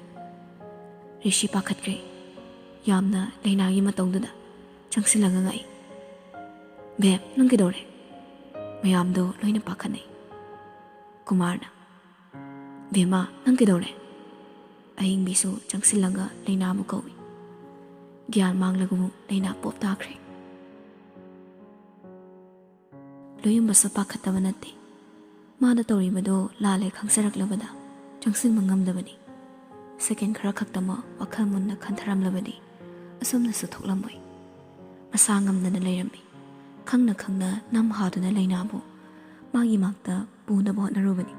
ꯔꯤꯁꯤ ꯄꯥꯈꯠꯈ꯭ꯔꯦ꯫ ꯌꯥꯝꯅ ꯂꯩꯅꯥꯒꯤ ꯃꯇꯧꯗꯨꯗ ꯆꯪꯁꯤꯜꯂꯒ ꯉꯛꯏ꯫ "ꯕꯦꯝ, ꯅꯪ ꯀꯩꯗꯧꯔꯦ?" ꯃꯌꯥꯝꯗꯣ ꯂꯣꯏꯅ ꯄꯥꯈꯠꯅꯩ꯫ ꯀꯨꯃꯥꯔꯅ, "ꯕꯦꯝꯃ, ꯅꯪ ꯀꯩꯗꯧꯔꯦ?" ꯑꯍꯤꯡꯕꯤꯁꯨ ꯆꯪꯁꯤꯜꯂꯒ ꯂꯩꯅꯥꯕꯨ ꯀꯧꯏ꯫ ꯒ꯭ꯌꯥꯟ ꯃꯥꯡꯂꯒꯕꯨ ꯂꯩꯅꯥ ꯄꯣꯞ ꯇꯥꯈ꯭ꯔꯦ꯫ ꯂꯣꯌꯨꯝꯕꯁꯨ ꯄꯥꯈꯠꯇꯕ ꯅꯠꯇꯦ꯫ ꯃꯥꯅ ꯇꯧꯔꯤꯕꯗꯨ ꯂꯥꯜꯂꯦ ꯈꯪꯖꯔꯛꯂꯕꯗ ꯆꯪꯁꯤꯟꯕ ꯉꯝꯗꯕꯅꯤ꯫ ꯁꯦꯀꯦꯟ ꯈꯔ ꯈꯛꯇꯃꯛ ꯋꯥꯈꯜ ꯃꯨꯟꯅ ꯈꯟꯊꯔꯝꯂꯕꯗꯤ ꯑꯁꯨꯝꯅꯁꯨ ꯊꯣꯛꯂꯝꯃꯣꯏ꯫ ꯃꯁꯥ ꯉꯝꯗꯅ ꯂꯩꯔꯝꯃꯤ꯫ ꯈꯪꯅ ꯈꯪꯅ ꯅꯝ ꯍꯥꯗꯨꯅ ꯂꯩꯅꯥꯕꯨ ꯃꯥꯒꯤ ꯃꯥꯛꯇ ꯄꯨꯅꯕ ꯍꯣꯠꯅꯔꯨꯕꯅꯤ꯫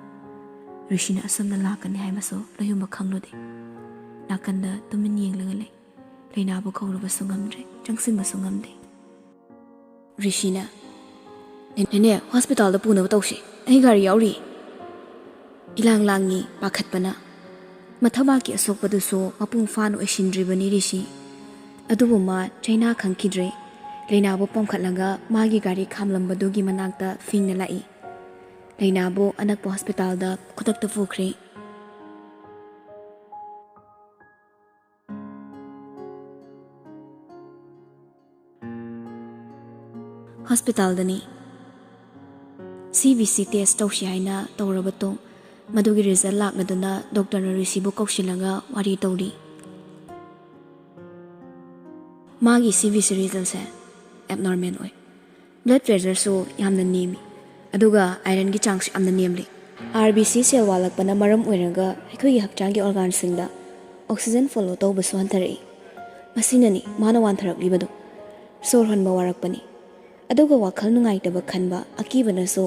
ꯔꯤꯁꯤꯅ ꯑꯁꯨꯝꯅ ꯂꯥꯛꯀꯅꯤ ꯍꯥꯏꯕꯁꯨ ꯂꯣꯌꯨꯝꯕ ꯈꯪꯂꯨꯗꯦ꯫ ꯅꯥꯀꯟꯗ ꯇꯨꯃꯤꯟ ꯌꯦꯡꯂꯒ ꯂꯩ꯫ ꯂꯩꯅꯥꯕꯨ ꯀꯧꯔꯨꯕꯁꯨ ꯉꯝꯗ꯭ꯔꯦ, ꯆꯪꯁꯤꯟꯕꯁꯨ ꯉꯝꯗꯦ꯫ ꯔꯤꯁꯤꯅ, "ꯅꯦꯅꯦ, ꯍꯣꯁꯄꯤꯇꯥꯜꯗ ꯄꯨꯅꯕ ꯇꯧꯁꯤ, ꯑꯩ ꯒꯥꯔꯤ ꯌꯥꯎꯔꯤ꯫" ꯏꯂꯥꯡ ꯂꯥꯡꯉꯤ ꯄꯥꯈꯠꯄꯅ꯫ ꯃꯊꯕꯥꯛꯀꯤ ꯑꯁꯣꯛꯄꯗꯨꯁꯨ ꯃꯄꯨꯡ ꯐꯥꯅ ꯑꯣꯏꯁꯤꯟꯗ꯭ꯔꯤꯕꯅꯤ ꯔꯤꯁꯤ꯫ ꯑꯗꯨꯕꯨ ꯃꯥ ꯆꯩꯅꯥ ꯈꯪꯈꯤꯗ꯭ꯔꯦ꯫ ꯂꯩꯅꯥꯕꯨ ꯄꯝꯈꯠꯂꯒ ꯃꯥꯒꯤ ꯒꯥꯔꯤ ꯈꯥꯝꯂꯝꯕꯗꯨꯒꯤ ꯃꯅꯥꯛꯇ ꯐꯤꯡꯅ ꯂꯥꯛꯏ꯫ ꯂꯩꯅꯥꯕꯨ ꯑꯅꯛꯄ ꯍꯣꯁꯄꯤꯇꯥꯜꯗ ꯈꯨꯗꯛꯇ ꯄꯨꯈ꯭ꯔꯦ꯫ ꯍꯣꯁꯄꯤꯇꯥꯜꯗꯅꯤ꯫ ꯁꯤ ꯕꯤ ꯁꯤ ꯇꯦꯁ ꯇꯧꯁꯤ ꯍꯥꯏꯅ ꯇꯧꯔꯕ ꯇꯨꯡ, ꯃꯗꯨꯒꯤ ꯔꯤꯖꯜ ꯂꯥꯛꯂꯗꯨꯅ ꯗꯣꯛꯇꯔꯅ ꯔꯤꯁꯤꯕꯨ ꯀꯧꯁꯤꯜꯂꯒ ꯋꯥꯔꯤ ꯇꯧꯔꯤ꯫ ꯃꯥꯒꯤ ꯁꯤ ꯕꯤ ꯁꯤ ꯔꯤꯖꯜꯁꯦ ꯑꯦꯕꯅꯣꯔꯃꯦꯜ ꯑꯣꯏ꯫ ꯕ꯭ꯂꯗ ꯄ꯭ꯔꯦꯁꯔꯁꯨ ꯌꯥꯝꯅ ꯅꯦꯝꯃꯤ, ꯑꯗꯨꯒ ꯑꯥꯏꯔꯟꯒꯤ ꯆꯥꯡꯁꯨ ꯌꯥꯝꯅ ꯅꯦꯝꯂꯤ꯫ ꯑꯥꯔ ꯕꯤ ꯁꯤ ꯁꯦꯜ ꯋꯥꯠꯂꯛꯄꯅ ꯃꯔꯝ ꯑꯣꯏꯔꯒ ꯑꯩꯈꯣꯏꯒꯤ ꯍꯛꯆꯥꯡꯒꯤ ꯑꯣꯔꯒꯥꯟꯁꯤꯡꯗ ꯑꯣꯛꯁꯤꯖꯟ ꯐꯣꯂꯣ ꯇꯧꯕꯁꯨ ꯍꯟꯊꯔꯛꯏ꯫ ꯃꯁꯤꯅꯅꯤ ꯃꯥꯅ ꯋꯥꯟꯊꯔꯛꯂꯤꯕꯗꯨ꯫ ꯁꯣꯔ ꯍꯣꯟꯕ ꯋꯥꯔꯛꯄꯅꯤ꯫ ꯑꯗꯨꯒ ꯋꯥꯈꯜ ꯅꯨꯡꯉꯥꯏꯇꯕ ꯈꯟꯕ, ꯑꯀꯤꯕꯅꯁꯨ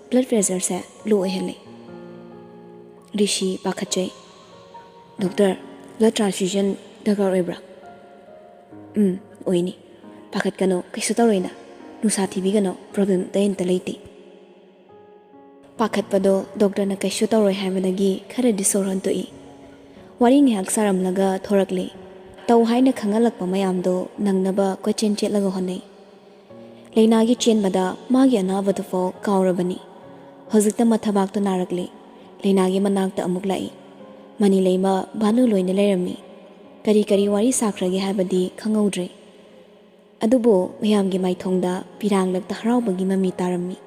ꯕ꯭ꯂꯗ ꯄ꯭ꯔꯦꯁꯔꯁꯦ ꯂꯣ ꯑꯣꯏꯍꯜꯂꯤ꯫ ꯔꯤꯁꯤ ꯄꯥꯈꯠꯆꯩ꯫ "ꯗꯣꯛꯇꯔ, ꯕ꯭ꯂꯗ ꯇ꯭ꯔꯥꯟꯁꯐ꯭ꯌꯨꯖꯟ ꯗꯔꯀꯥꯔ ꯑꯣꯏꯕ꯭ꯔꯥ?" "ꯎꯝ, ꯑꯣꯏꯅꯤ꯫ ꯄꯥꯈꯠꯀꯅꯣ, ꯀꯩꯁꯨ ꯇꯧꯔꯣꯏꯅ꯫ ꯅꯨꯡꯁꯥ ꯊꯤꯕꯤꯒꯅꯣ, ꯄ꯭ꯔꯣꯕ꯭ꯂꯦꯝ ꯑꯇꯩ ꯑꯝꯇ ꯂꯩꯇꯦ꯫" ꯄꯥꯈꯠꯄꯗꯣ ꯗꯣꯛꯇꯔꯅ ꯀꯩꯁꯨ ꯇꯧꯔꯣꯏ ꯍꯥꯏꯕꯗꯒꯤ ꯈꯔꯗꯤ ꯁꯣꯔ ꯍꯣꯟꯇꯣꯛꯏ꯫ ꯋꯥꯔꯤ ꯉꯥꯏꯍꯥꯛ ꯁꯥꯔꯝꯂꯒ ꯊꯣꯔꯛꯂꯦ꯫ ꯇꯧ ꯍꯥꯏꯅ ꯈꯪꯍꯜꯂꯛꯄ ꯃꯌꯥꯝꯗꯣ ꯅꯪꯅꯕ ꯀꯣꯏꯆꯦꯟ ꯆꯦꯠꯂꯒ ꯍꯣꯠꯅꯩ꯫ ꯂꯩꯅꯥꯒꯤ ꯆꯦꯟꯕꯗ ꯃꯥꯒꯤ ꯑꯅꯥꯕꯗꯨꯐꯥꯎ ꯀꯥꯎꯔꯕꯅꯤ꯫ ꯍꯧꯖꯤꯛꯇ ꯃꯊꯕꯥꯛꯇꯨ ꯅꯥꯔꯛꯂꯤ꯫ ꯂꯩꯅꯥꯒꯤ ꯃꯅꯥꯛꯇ ꯑꯃꯨꯛ ꯂꯥꯛꯏ꯫ ꯃꯅꯤꯂꯩꯃ ꯚꯥꯅꯨ ꯂꯣꯏꯅ ꯂꯩꯔꯝꯃꯤ꯫ ꯀꯔꯤ ꯀꯔꯤ ꯋꯥꯔꯤ ꯁꯥꯈ꯭ꯔꯒꯦ ꯍꯥꯏꯕꯗꯤ ꯈꯪꯍꯧꯗ꯭ꯔꯦ꯫ ꯑꯗꯨꯕꯨ ꯃꯌꯥꯝꯒꯤ ꯃꯥꯏꯊꯣꯡꯗ ꯄꯤꯔꯥꯡꯂꯛꯇ ꯍꯔꯥꯎꯕꯒꯤ ꯃꯃꯤ ꯇꯥꯔꯝꯃꯤ꯫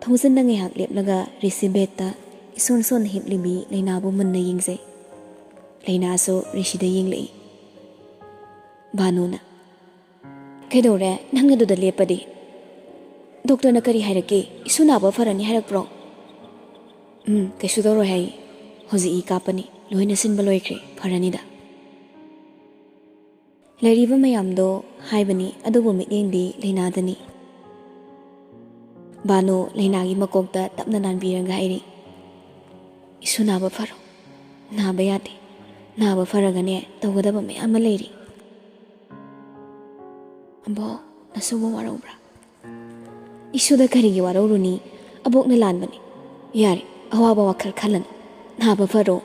ꯊꯣꯡꯖꯤꯟꯗ ꯉꯥꯏꯍꯥꯛ ꯂꯦꯞꯂꯒ ꯔꯤꯁꯤ ꯕꯦꯗꯇ ꯏꯁꯣꯟ ꯁꯣꯟꯅ ꯍꯤꯞꯂꯤꯕꯤ ꯂꯩꯅꯥꯕꯨ ꯃꯨꯟꯅ ꯌꯦꯡꯖꯩ꯫ ꯂꯩꯅꯥꯁꯨ ꯔꯤꯁꯤꯗ ꯌꯦꯡꯂꯛꯏ꯫ ꯚꯥꯅꯨꯅ, "ꯀꯩꯗꯧꯔꯦ ꯅꯪ ꯑꯗꯨꯗ ꯂꯦꯞꯄꯗꯤ? ꯗꯣꯛꯇꯔꯅ ꯀꯔꯤ ꯍꯥꯏꯔꯛꯀꯦ? ꯏꯁꯨ ꯅꯥꯕ ꯐꯔꯅꯤ ꯍꯥꯏꯔꯛꯄ꯭ꯔꯣ?" "ꯎꯝ, ꯀꯩꯁꯨ ꯇꯧꯔꯣꯏ ꯍꯥꯏ꯫ ꯍꯧꯖꯤꯛ ꯏ ꯀꯥꯞꯄꯅꯤ, ꯂꯣꯏꯅ ꯁꯤꯟꯕ ꯂꯣꯏꯈ꯭ꯔꯦ, ꯐꯔꯅꯤꯗ꯫" ꯂꯩꯔꯤꯕ ꯃꯌꯥꯝꯗꯣ ꯍꯥꯏꯕꯅꯤ, ꯑꯗꯨꯕꯨ ꯃꯤꯠꯌꯦꯡꯗꯤ ꯂꯩꯅꯥꯗꯅꯤ꯫ ꯚꯥꯅꯨ ꯂꯩꯅꯥꯒꯤ ꯃꯀꯣꯛꯇ ꯇꯞꯅ ꯅꯥꯟꯕꯤꯔꯒ ꯍꯥꯏꯔꯤ, "ꯏꯁꯨ ꯅꯥꯕ ꯐꯔꯣ꯫ ꯅꯥꯕ ꯌꯥꯗꯦ꯫ ꯅꯥꯕ ꯐꯔꯒꯅꯦ ꯇꯧꯒꯗꯕ ꯃꯌꯥꯝ ꯑꯃ ꯂꯩꯔꯤ꯫" "ꯑꯕꯣꯛ, ꯅꯁꯨꯕꯨ ꯋꯥꯔꯧꯕ꯭ꯔꯥ?" "ꯏꯁꯨꯗ ꯀꯔꯤꯒꯤ ꯋꯥꯔꯧꯔꯨꯅꯤ? ꯑꯕꯣꯛꯅ ꯂꯥꯟꯕꯅꯤ꯫ ꯌꯥꯔꯦ, ꯑꯋꯥꯕ ꯋꯥꯈꯜ ꯈꯜꯂꯅꯨ꯫ ꯅꯥꯕ ꯐꯔꯣ꯫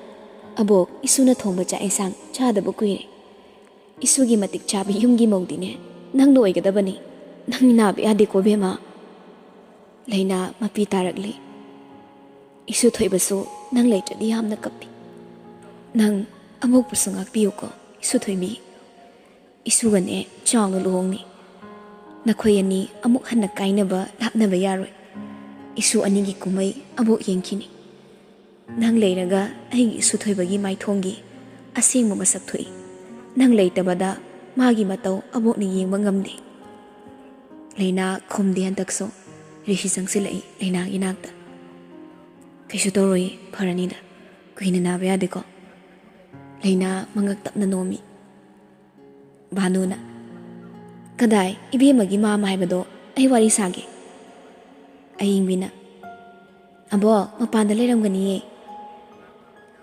ꯑꯕꯣꯛ, ꯏꯁꯨꯅ ꯊꯣꯡꯕ ꯆꯥꯛ ꯏꯟꯁꯥꯡ ꯆꯥꯗꯕ ꯀꯨꯏꯔꯦ꯫ ꯏꯁꯨꯒꯤ ꯃꯇꯤꯛ ꯆꯥꯕ ꯌꯨꯝꯒꯤ ꯃꯧꯗꯤꯅꯦ ꯅꯪꯅ ꯑꯣꯏꯒꯗꯕꯅꯤ꯫ ꯅꯪ ꯅꯥꯕ ꯌꯥꯗꯦꯀꯣ ꯕꯦꯝꯃ꯫" ꯂꯩꯅꯥ ꯃꯄꯤ ꯇꯥꯔꯛꯂꯤ꯫ "ꯏꯁꯨ ꯊꯣꯏꯕꯁꯨ ꯅꯪ ꯂꯩꯇ꯭ꯔꯗꯤ ꯌꯥꯝꯅ ꯀꯞꯄꯤ꯫ ꯅꯪ ꯑꯕꯣꯛꯄꯨꯁꯨ ꯉꯥꯛꯄꯤꯌꯨꯀꯣ ꯏꯁꯨ ꯊꯣꯏꯕꯤ꯫ ꯏꯁꯨꯒꯅꯦ ꯆꯥꯎꯅ ꯂꯨꯍꯣꯡꯅꯤ꯫ ꯅꯈꯣꯏ ꯑꯅꯤ ꯑꯃꯨꯛ ꯍꯟꯅ ꯀꯥꯏꯅꯕ ꯂꯥꯞꯅꯕ ꯌꯥꯔꯣꯏ꯫ ꯏꯁꯨ ꯑꯅꯤꯒꯤ ꯀꯨꯝꯍꯩ ꯑꯕꯣꯛ ꯌꯦꯡꯈꯤꯅꯤ꯫ ꯅꯪ ꯂꯩꯔꯒ ꯑꯩꯒꯤ ꯏꯁꯨ ꯊꯣꯏꯕꯒꯤ ꯃꯥꯏꯊꯣꯡꯒꯤ ꯑꯁꯦꯡꯕ ꯃꯁꯛ ꯊꯣꯛꯏ꯫ ꯅꯪ ꯂꯩꯇꯕꯗ ꯃꯥꯒꯤ ꯃꯇꯧ ꯑꯕꯣꯛꯅ ꯌꯦꯡꯕ ꯉꯝꯗꯦ꯫" ꯂꯩꯅꯥ ꯈꯨꯝꯗꯦ ꯍꯟꯗꯛꯁꯨ꯫ ꯔꯤꯁꯤ ꯆꯪꯁꯤꯜꯂꯛꯏ ꯂꯩꯅꯥꯒꯤ ꯅꯥꯛꯇ꯫ "ꯀꯩꯁꯨ ꯇꯧꯔꯣꯏꯌꯦ, ꯐꯔꯅꯤꯗ꯫ ꯀꯨꯏꯅ ꯅꯥꯕ ꯌꯥꯗꯦꯀꯣ꯫" ꯂꯩꯅꯥ ꯃꯉꯛ ꯇꯞꯅ ꯅꯣꯝꯃꯤ꯫ ꯚꯥꯅꯨꯅ, "ꯀꯗꯥꯏ, ꯏꯕꯦꯝꯃꯒꯤ ꯃꯥꯝꯃ ꯍꯥꯏꯕꯗꯣ ꯑꯩ ꯋꯥꯔꯤ ꯁꯥꯒꯦ꯫" ꯑꯌꯤꯡꯕꯤꯅ, "ꯑꯕꯣꯛ, ꯃꯄꯥꯟꯗ ꯂꯩꯔꯝꯒꯅꯤꯌꯦ꯫"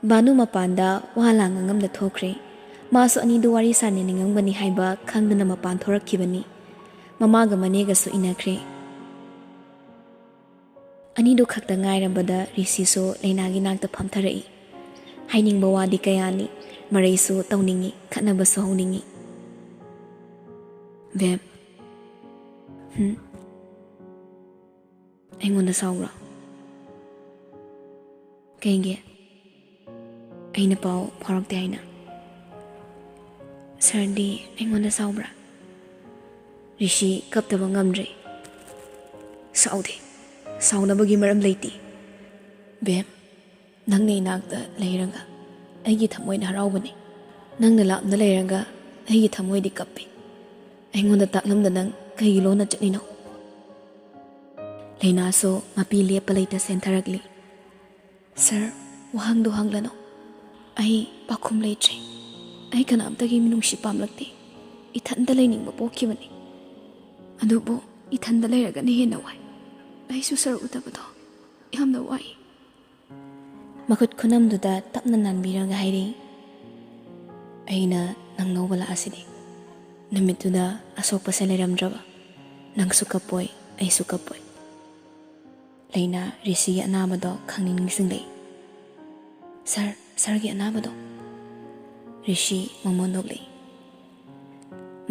ꯚꯥꯅꯨ ꯃꯄꯥꯟꯗ ꯋꯥ ꯂꯥꯡ ꯑꯉꯝꯗ ꯊꯣꯛꯈ꯭ꯔꯦ꯫ ꯃꯥꯁꯨ ꯑꯅꯤꯗꯨ ꯋꯥꯔꯤ ꯁꯥꯟꯅꯅꯤꯡꯉꯝꯒꯅꯤ ꯍꯥꯏꯕ ꯈꯪꯗꯅ ꯃꯄꯥꯟ ꯊꯣꯔꯛꯈꯤꯕꯅꯤ꯫ ꯃꯃꯥꯒ ꯃꯅꯦꯒꯁꯨ ꯏꯟꯅꯈ꯭ꯔꯦ꯫ ꯑꯅꯤꯗꯨ ꯈꯛꯇ ꯉꯥꯏꯔꯕꯗ ꯔꯤꯁꯤꯁꯨ ꯂꯩꯅꯥꯒꯤ ꯅꯥꯛꯇ ꯐꯝꯊꯔꯛꯏ꯫ ꯍꯥꯏꯅꯤꯡꯕ ꯋꯥꯗꯤ ꯀꯌꯥꯅꯤ, ꯃꯔꯩꯁꯨ ꯇꯧꯅꯤꯡꯏ, ꯈꯠꯅꯕꯁꯨ ꯍꯧꯅꯤꯡꯏ꯫ "ꯕꯦꯝ, ꯍꯨꯝ, ꯑꯩꯉꯣꯟꯗ ꯁꯥꯎꯕ꯭ꯔꯣ?" "ꯀꯩꯒꯤ? ꯑꯩꯅ ꯄꯥꯎ ꯐꯥꯎꯔꯛꯇꯦ ꯍꯥꯏꯅ?" "ꯁꯥꯔꯗꯤ ꯑꯩꯉꯣꯟꯗ ꯁꯥꯎꯕ꯭ꯔꯥ?" ꯔꯤꯁꯤ ꯀꯞꯇꯕ ꯉꯝꯗ꯭ꯔꯦ꯫ "ꯁꯥꯎꯗꯦ꯫ ꯁꯥꯎꯅꯕꯒꯤ ꯃꯔꯝ ꯂꯩꯇꯦ꯫ ꯕꯦꯝ, ꯅꯪꯅ ꯏꯅꯥꯛꯇ ꯂꯩꯔꯒ ꯑꯩꯒꯤ ꯊꯃꯣꯏꯅ ꯍꯔꯥꯎꯕꯅꯤ꯫ ꯅꯪꯅ ꯂꯥꯞꯅ ꯂꯩꯔꯒ ꯑꯩꯒꯤ ꯊꯃꯣꯏꯗꯤ ꯀꯞꯄꯤ꯫ ꯑꯩꯉꯣꯟꯗ ꯇꯥꯛꯂꯝꯗꯅ ꯅꯪ ꯀꯩꯒꯤ ꯂꯣꯟꯅ ꯆꯠꯂꯤꯅꯣ?" ꯂꯩꯅꯥꯁꯨ ꯃꯄꯤ ꯂꯦꯞꯄ ꯂꯩꯇ ꯆꯦꯟꯊꯔꯛꯂꯤ꯫ "ꯁꯥꯔ, ꯋꯥꯍꯪꯗꯣ ꯍꯪꯂꯅꯨ꯫ ꯑꯩ ꯄꯥꯎꯈꯨꯝ ꯂꯩꯇ꯭ꯔꯦ꯫ ꯑꯩ ꯀꯅꯥꯝꯇꯒꯤ ꯃꯤꯅꯨꯡꯁꯤ ꯄꯥꯝꯂꯛꯇꯦ꯫ ꯏꯊꯟꯇ ꯂꯩꯅꯤꯡꯕ ꯄꯣꯛꯈꯤꯕꯅꯤ꯫ ꯑꯗꯨꯕꯨ ꯏꯊꯟꯇ ꯂꯩꯔꯒꯅ ꯍꯦꯟꯅ ꯋꯥꯏ꯫ ꯑꯩꯁꯨ ꯁꯥꯔ ꯎꯗꯕꯗꯣ ꯌꯥꯝꯅ ꯋꯥꯏ꯫" ꯃꯈꯨꯠ ꯈꯨꯅꯝꯗꯨꯗ ꯇꯞꯅ ꯅꯥꯟꯕꯤꯔꯒ ꯍꯥꯏꯔꯛꯏ, "ꯑꯩꯅ ꯅꯪ ꯂꯧꯕ ꯂꯥꯛꯑꯁꯤꯗꯤ꯫ ꯅꯨꯃꯤꯠꯇꯨꯗ ꯑꯁꯣꯛꯄꯁꯦ ꯂꯩꯔꯝꯗ꯭ꯔꯕ, ꯅꯪꯁꯨ ꯀꯞꯄꯣꯏ, ꯑꯩꯁꯨ ꯀꯞꯄꯣꯏ꯫" ꯂꯩꯅꯥ ꯔꯤꯁꯤꯒꯤ ꯑꯅꯥꯕꯗꯣ ꯈꯪꯅꯤꯡ ꯅꯤꯡꯁꯤꯡꯂꯛꯏ꯫ "ꯁꯥꯔ, ꯁꯥꯔꯒꯤ ꯑꯅꯥꯕꯗꯣ?" ꯔꯤꯁꯤ ꯃꯃꯣꯟ ꯅꯣꯛꯂꯛꯏ꯫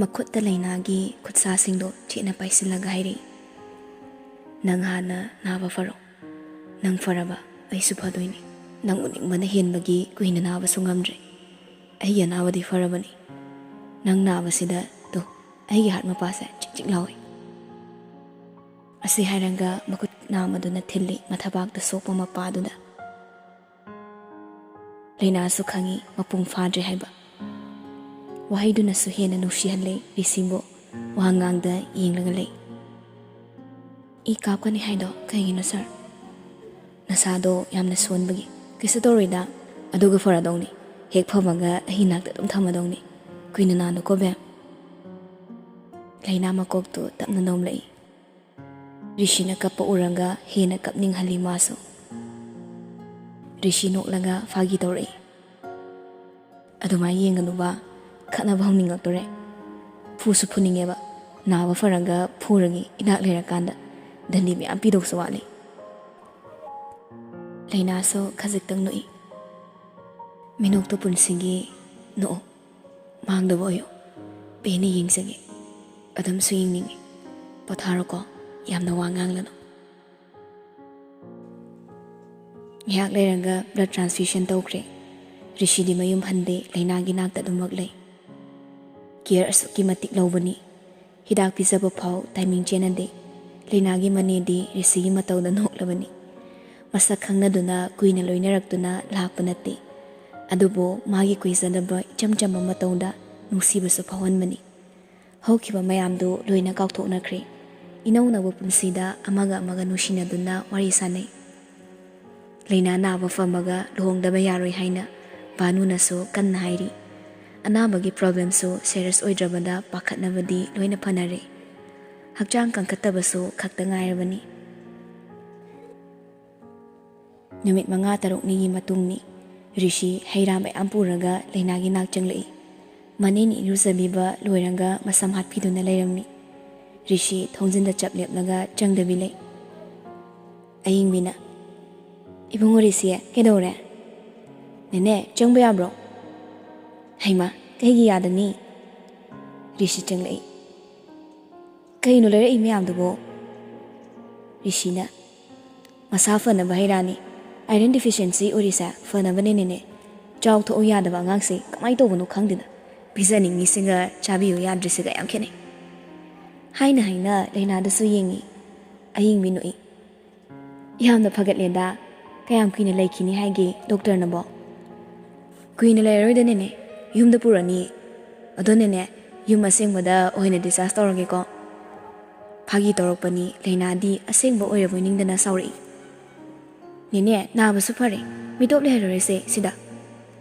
ꯃꯈꯨꯠꯇ ꯂꯩꯅꯥꯒꯤ ꯈꯨꯠꯁꯥꯁꯤꯡꯗꯣ ꯆꯦꯠꯅ ꯄꯥꯏꯁꯤꯜꯂꯒ ꯍꯥꯏꯔꯛꯏ, "ꯅꯪ ꯍꯥꯟꯅ ꯅꯥꯕ ꯐꯔꯣ꯫ ꯅꯪ ꯐꯔꯕ ꯑꯩꯁꯨ ꯐꯗꯣꯏꯅꯤ꯫ ꯅꯪ ꯎꯅꯤꯡꯕꯅ ꯍꯦꯟꯕꯒꯤ ꯀꯨꯏꯅ ꯅꯥꯕꯁꯨ ꯉꯝꯗ꯭ꯔꯦ꯫ ꯑꯩꯒꯤ ꯑꯅꯥꯕꯗꯤ ꯐꯔꯕꯅꯤ꯫ ꯅꯪ ꯅꯥꯕꯁꯤꯗ ꯇꯨ, ꯑꯩꯒꯤ ꯍꯥꯔꯠ ꯃꯄꯥꯁꯦ ꯆꯤꯛ ꯆꯤꯛ ꯂꯥꯎꯏ꯫" ꯑꯁꯤ ꯍꯥꯏꯔꯒ ꯃꯈꯨꯠ ꯅꯥꯝꯃꯗꯨꯅ ꯊꯤꯜꯂꯤ ꯃꯊꯕꯥꯛꯇ ꯁꯣꯛꯄ ꯃꯄꯥꯗꯨꯗ꯫ ꯂꯩꯅꯥꯁꯨ ꯈꯪꯏ ꯃꯄꯨꯡ ꯐꯥꯗ꯭ꯔꯦ ꯍꯥꯏꯕ꯫ ꯋꯥꯍꯩꯗꯨꯅꯁꯨ ꯍꯦꯟꯅ ꯅꯨꯡꯁꯤꯍꯜꯂꯦ ꯔꯤꯁꯤꯕꯨ꯫ ꯋꯥꯉꯥꯡꯗ ꯌꯦꯡꯂꯒ ꯂꯩ꯫ "ꯏ ꯀꯥꯞꯀꯅꯤ ꯍꯥꯏꯗꯣ ꯀꯩꯒꯤꯅꯣ ꯁꯥꯔ?" "ꯅꯁꯥꯗꯣ ꯌꯥꯝꯅ ꯁꯣꯟꯕꯒꯤ꯫ ꯀꯩꯁꯨ ꯇꯧꯔꯣꯏꯗ꯫ ꯑꯗꯨꯒ ꯐꯔꯗꯧꯅꯤ꯫ ꯍꯦꯛ ꯐꯕꯒ ꯑꯩ ꯅꯥꯛꯇ ꯑꯗꯨꯝ ꯊꯝꯃꯗꯧꯅꯤ꯫ ꯀꯨꯏꯅ ꯅꯥꯅꯨꯀꯣ ꯕꯦꯝ꯫" ꯂꯩꯅꯥ ꯃꯀꯣꯛꯇꯨ ꯇꯞꯅ ꯅꯣꯝꯂꯛꯏ꯫ ꯔꯤꯁꯤꯅ ꯀꯞꯄ ꯎꯔꯒ ꯍꯦꯟꯅ ꯀꯞꯅꯤꯡꯍꯜꯂꯤ ꯃꯥꯁꯨ꯫ ꯔꯤꯁꯤ ꯅꯣꯛꯂꯒ ꯐꯥꯒꯤ ꯇꯧꯔꯛꯏ꯫ "ꯑꯗꯨꯃꯥꯏꯅ ꯌꯦꯡꯒꯅꯨꯕ, ꯈꯠꯅꯕ ꯍꯧꯅꯤꯡꯉꯛꯇꯣꯔꯦ꯫ ꯐꯨꯁꯨ ꯐꯨꯅꯤꯡꯉꯦꯕ꯫ ꯅꯥꯕ ꯐꯔꯒ ꯐꯨꯔꯒꯦ, ꯏꯅꯥꯛ ꯂꯩꯔꯀꯥꯟꯗ꯫ ꯗꯟꯗꯤ ꯃꯌꯥꯝ ꯄꯤꯗꯧꯁꯨ ꯋꯥꯠꯂꯤ꯫" ꯂꯩꯅꯥꯁꯨ ꯈꯖꯤꯛꯇꯪ ꯅꯣꯛꯏ꯫ "ꯃꯤꯅꯣꯛꯇꯣ ꯄꯨꯟꯁꯤꯒꯤ ꯅꯣꯛꯎ꯫ ꯃꯥꯡꯗꯕ ꯑꯣꯏꯌꯨ꯫ ꯄꯦꯟꯅ ꯌꯦꯡꯖꯒꯦ꯫ ꯑꯗꯨꯝꯁꯨ ꯌꯦꯡꯅꯤꯡꯉꯤ꯫ ꯄꯣꯊꯥꯔꯣꯀꯣ, ꯌꯥꯝꯅ ꯋꯥ ꯉꯥꯡꯂꯅꯨ꯫" ꯉꯥꯏꯍꯥꯛ ꯂꯩꯔꯒ blood transfusion ꯇꯧꯈ꯭ꯔꯦ꯫ ꯔꯤꯁꯤꯗꯤ ꯃꯌꯨꯝ ꯍꯟꯗꯦ, ꯂꯩꯅꯥꯒꯤ ꯅꯥꯛꯇ ꯑꯗꯨꯃꯛ ꯂꯩ꯫ Care ꯑꯁꯨꯛꯀꯤ ꯃꯇꯤꯛ ꯂꯧꯕꯅꯤ꯫ ꯍꯤꯗꯥꯛ ꯄꯤꯖꯕ ꯐꯥꯎ timing ꯆꯦꯟꯅꯗꯦ꯫ ꯂꯩꯅꯥꯒꯤ ꯃꯅꯦꯗꯤ ꯔꯤꯁꯤꯒꯤ ꯃꯇꯧꯗ ꯅꯣꯛꯂꯕꯅꯤ꯫ ꯃꯁꯛ ꯈꯪꯅꯗꯨꯅ ꯀꯨꯏꯅ ꯂꯣꯏꯅꯔꯛꯇꯨꯅ ꯂꯥꯛꯄ ꯅꯠꯇꯦ꯫ ꯑꯗꯨꯕꯨ ꯃꯥꯒꯤ ꯀꯨꯏꯖꯗꯕ ꯏꯆꯝ ꯆꯝꯕ ꯃꯇꯧꯗ ꯅꯨꯡꯁꯤꯕꯁꯨ ꯐꯥꯎꯍꯟꯕꯅꯤ꯫ ꯍꯧꯈꯤꯕ ꯃꯌꯥꯝꯗꯨ ꯂꯣꯏꯅ ꯀꯥꯎꯊꯣꯛꯅꯈ꯭ꯔꯦ꯫ ꯏꯅꯧ ꯅꯧꯕ ꯄꯨꯟꯁꯤꯗ ꯑꯃꯒ ꯑꯃꯒ ꯅꯨꯡꯁꯤꯅꯗꯨꯅ ꯋꯥꯔꯤ ꯁꯥꯅꯩ꯫ ꯂꯩꯅꯥ ꯅꯥꯕ ꯐꯝꯃꯒ ꯂꯨꯍꯣꯡꯗꯕ ꯌꯥꯔꯣꯏ ꯍꯥꯏꯅ ꯚꯥꯅꯨꯅꯁꯨ ꯀꯟꯅ ꯍꯥꯏꯔꯤ꯫ ꯑꯅꯥꯕꯒꯤ problemꯁꯨ serious ꯑꯣꯏꯗ꯭ꯔꯕꯗ ꯄꯥꯈꯠꯅꯕꯗꯤ ꯂꯣꯏꯅ ꯐꯅꯔꯦ꯫ ꯍꯛꯆꯥꯡ ꯀꯟꯈꯠꯇꯕꯁꯨ ꯈꯛꯇ ꯉꯥꯏꯔꯕꯅꯤ꯫ ꯅꯨꯃꯤꯠ ꯃꯉꯥ ꯇꯔꯨꯛꯅꯤꯒꯤ ꯃꯇꯨꯡꯅꯤ꯫ ꯔꯤꯁꯤ ꯍꯩ ꯔꯥ ꯃꯌꯥꯝ ꯄꯨꯔꯒ ꯂꯩꯅꯥꯒꯤ ꯅꯥꯛ ꯆꯪꯂꯛꯏ꯫ ꯃꯅꯦꯅ ꯏꯔꯨꯖꯕꯤꯕ ꯂꯣꯏꯔꯒ ꯃꯁꯝ ꯍꯥꯠꯄꯤꯗꯨꯅ ꯂꯩꯔꯝꯃꯤ꯫ ꯔꯤꯁꯤ ꯊꯣꯡꯖꯤꯟꯗ ꯆꯞ ꯂꯦꯞꯂꯒ ꯆꯪꯗꯕꯤ ꯂꯩ꯫ ꯑꯌꯤꯡꯕꯤꯅ, "ꯏꯕꯨꯡꯉꯣ ꯔꯤꯁꯤ, ꯀꯩꯗꯧꯔꯦ? ꯅꯦꯅꯦ, ꯆꯪꯕ ꯌꯥꯕ꯭ꯔꯣ?" "ꯍꯩꯃꯥ, ꯀꯩꯒꯤ ꯌꯥꯗꯅꯤ?" ꯔꯤꯁꯤ ꯆꯪꯂꯛꯏ꯫ "ꯀꯩꯅꯣ ꯂꯩꯔꯛꯏ ꯃꯌꯥꯝꯗꯨꯕꯣ?" ꯔꯤꯁꯤꯅ, "ꯃꯁꯥ ꯐꯅꯕ ꯍꯩ ꯔꯥꯅꯤ꯫ Iron deficiency ꯑꯣꯏꯔꯤꯁꯦ ꯐꯅꯕꯅꯦ ꯅꯦꯅꯦ꯫ ꯆꯥꯎ ꯊꯛꯎ ꯌꯥꯗꯕ ꯑꯉꯥꯡꯁꯦ ꯀꯃꯥꯏꯅ ꯇꯧꯕꯅꯣ ꯈꯪꯗꯦꯗ꯫ ꯄꯤꯖꯅꯤꯡꯉꯤꯁꯤꯒ ꯆꯥꯕꯤꯌꯨ ꯌꯥꯗ꯭ꯔꯤꯁꯤꯒ ꯌꯥꯝ ꯈꯦꯠꯅꯩ"꯫ ꯍꯥꯏꯅ ꯍꯥꯏꯅ ꯂꯩꯅꯥꯗꯁꯨ ꯌꯦꯡꯉꯤ꯫ ꯑꯌꯤꯡꯕꯤ ꯅꯣꯛꯏ꯫ "ꯌꯥꯝꯅ ꯐꯒꯠꯂꯦꯗ꯫ ꯀꯌꯥꯝ ꯀꯨꯏꯅ ꯂꯩꯈꯤꯅꯤ ꯍꯥꯏꯒꯦ doctorꯅꯕꯣ?" "ꯀꯨꯏꯅ ꯂꯩꯔꯔꯣꯏꯗꯅꯦꯅꯦ, ꯌꯨꯝꯗ ꯄꯨꯔꯅꯤ꯫ ꯑꯗꯣꯅꯦꯅꯦ, ꯌꯨꯝ ꯑꯁꯦꯡꯕꯗ ꯑꯣꯏꯅ discharge ꯇꯧꯔꯒꯦꯀꯣ"꯫ ꯐꯥꯒꯤ ꯇꯧꯔꯛꯄꯅꯤ꯫ ꯂꯩꯅꯥꯗꯤ ꯑꯁꯦꯡꯕ ꯑꯣꯏꯔꯕꯣꯏ ꯅꯤꯡꯗꯅ ꯁꯥꯎꯔꯛꯏ꯫ "ꯅꯦꯅꯦ, ꯅꯥꯕꯁꯨ ꯐꯔꯦ, ꯃꯤꯇꯣꯞ ꯂꯩꯍꯜꯂꯔꯣꯏꯁꯦ ꯁꯤꯗ"꯫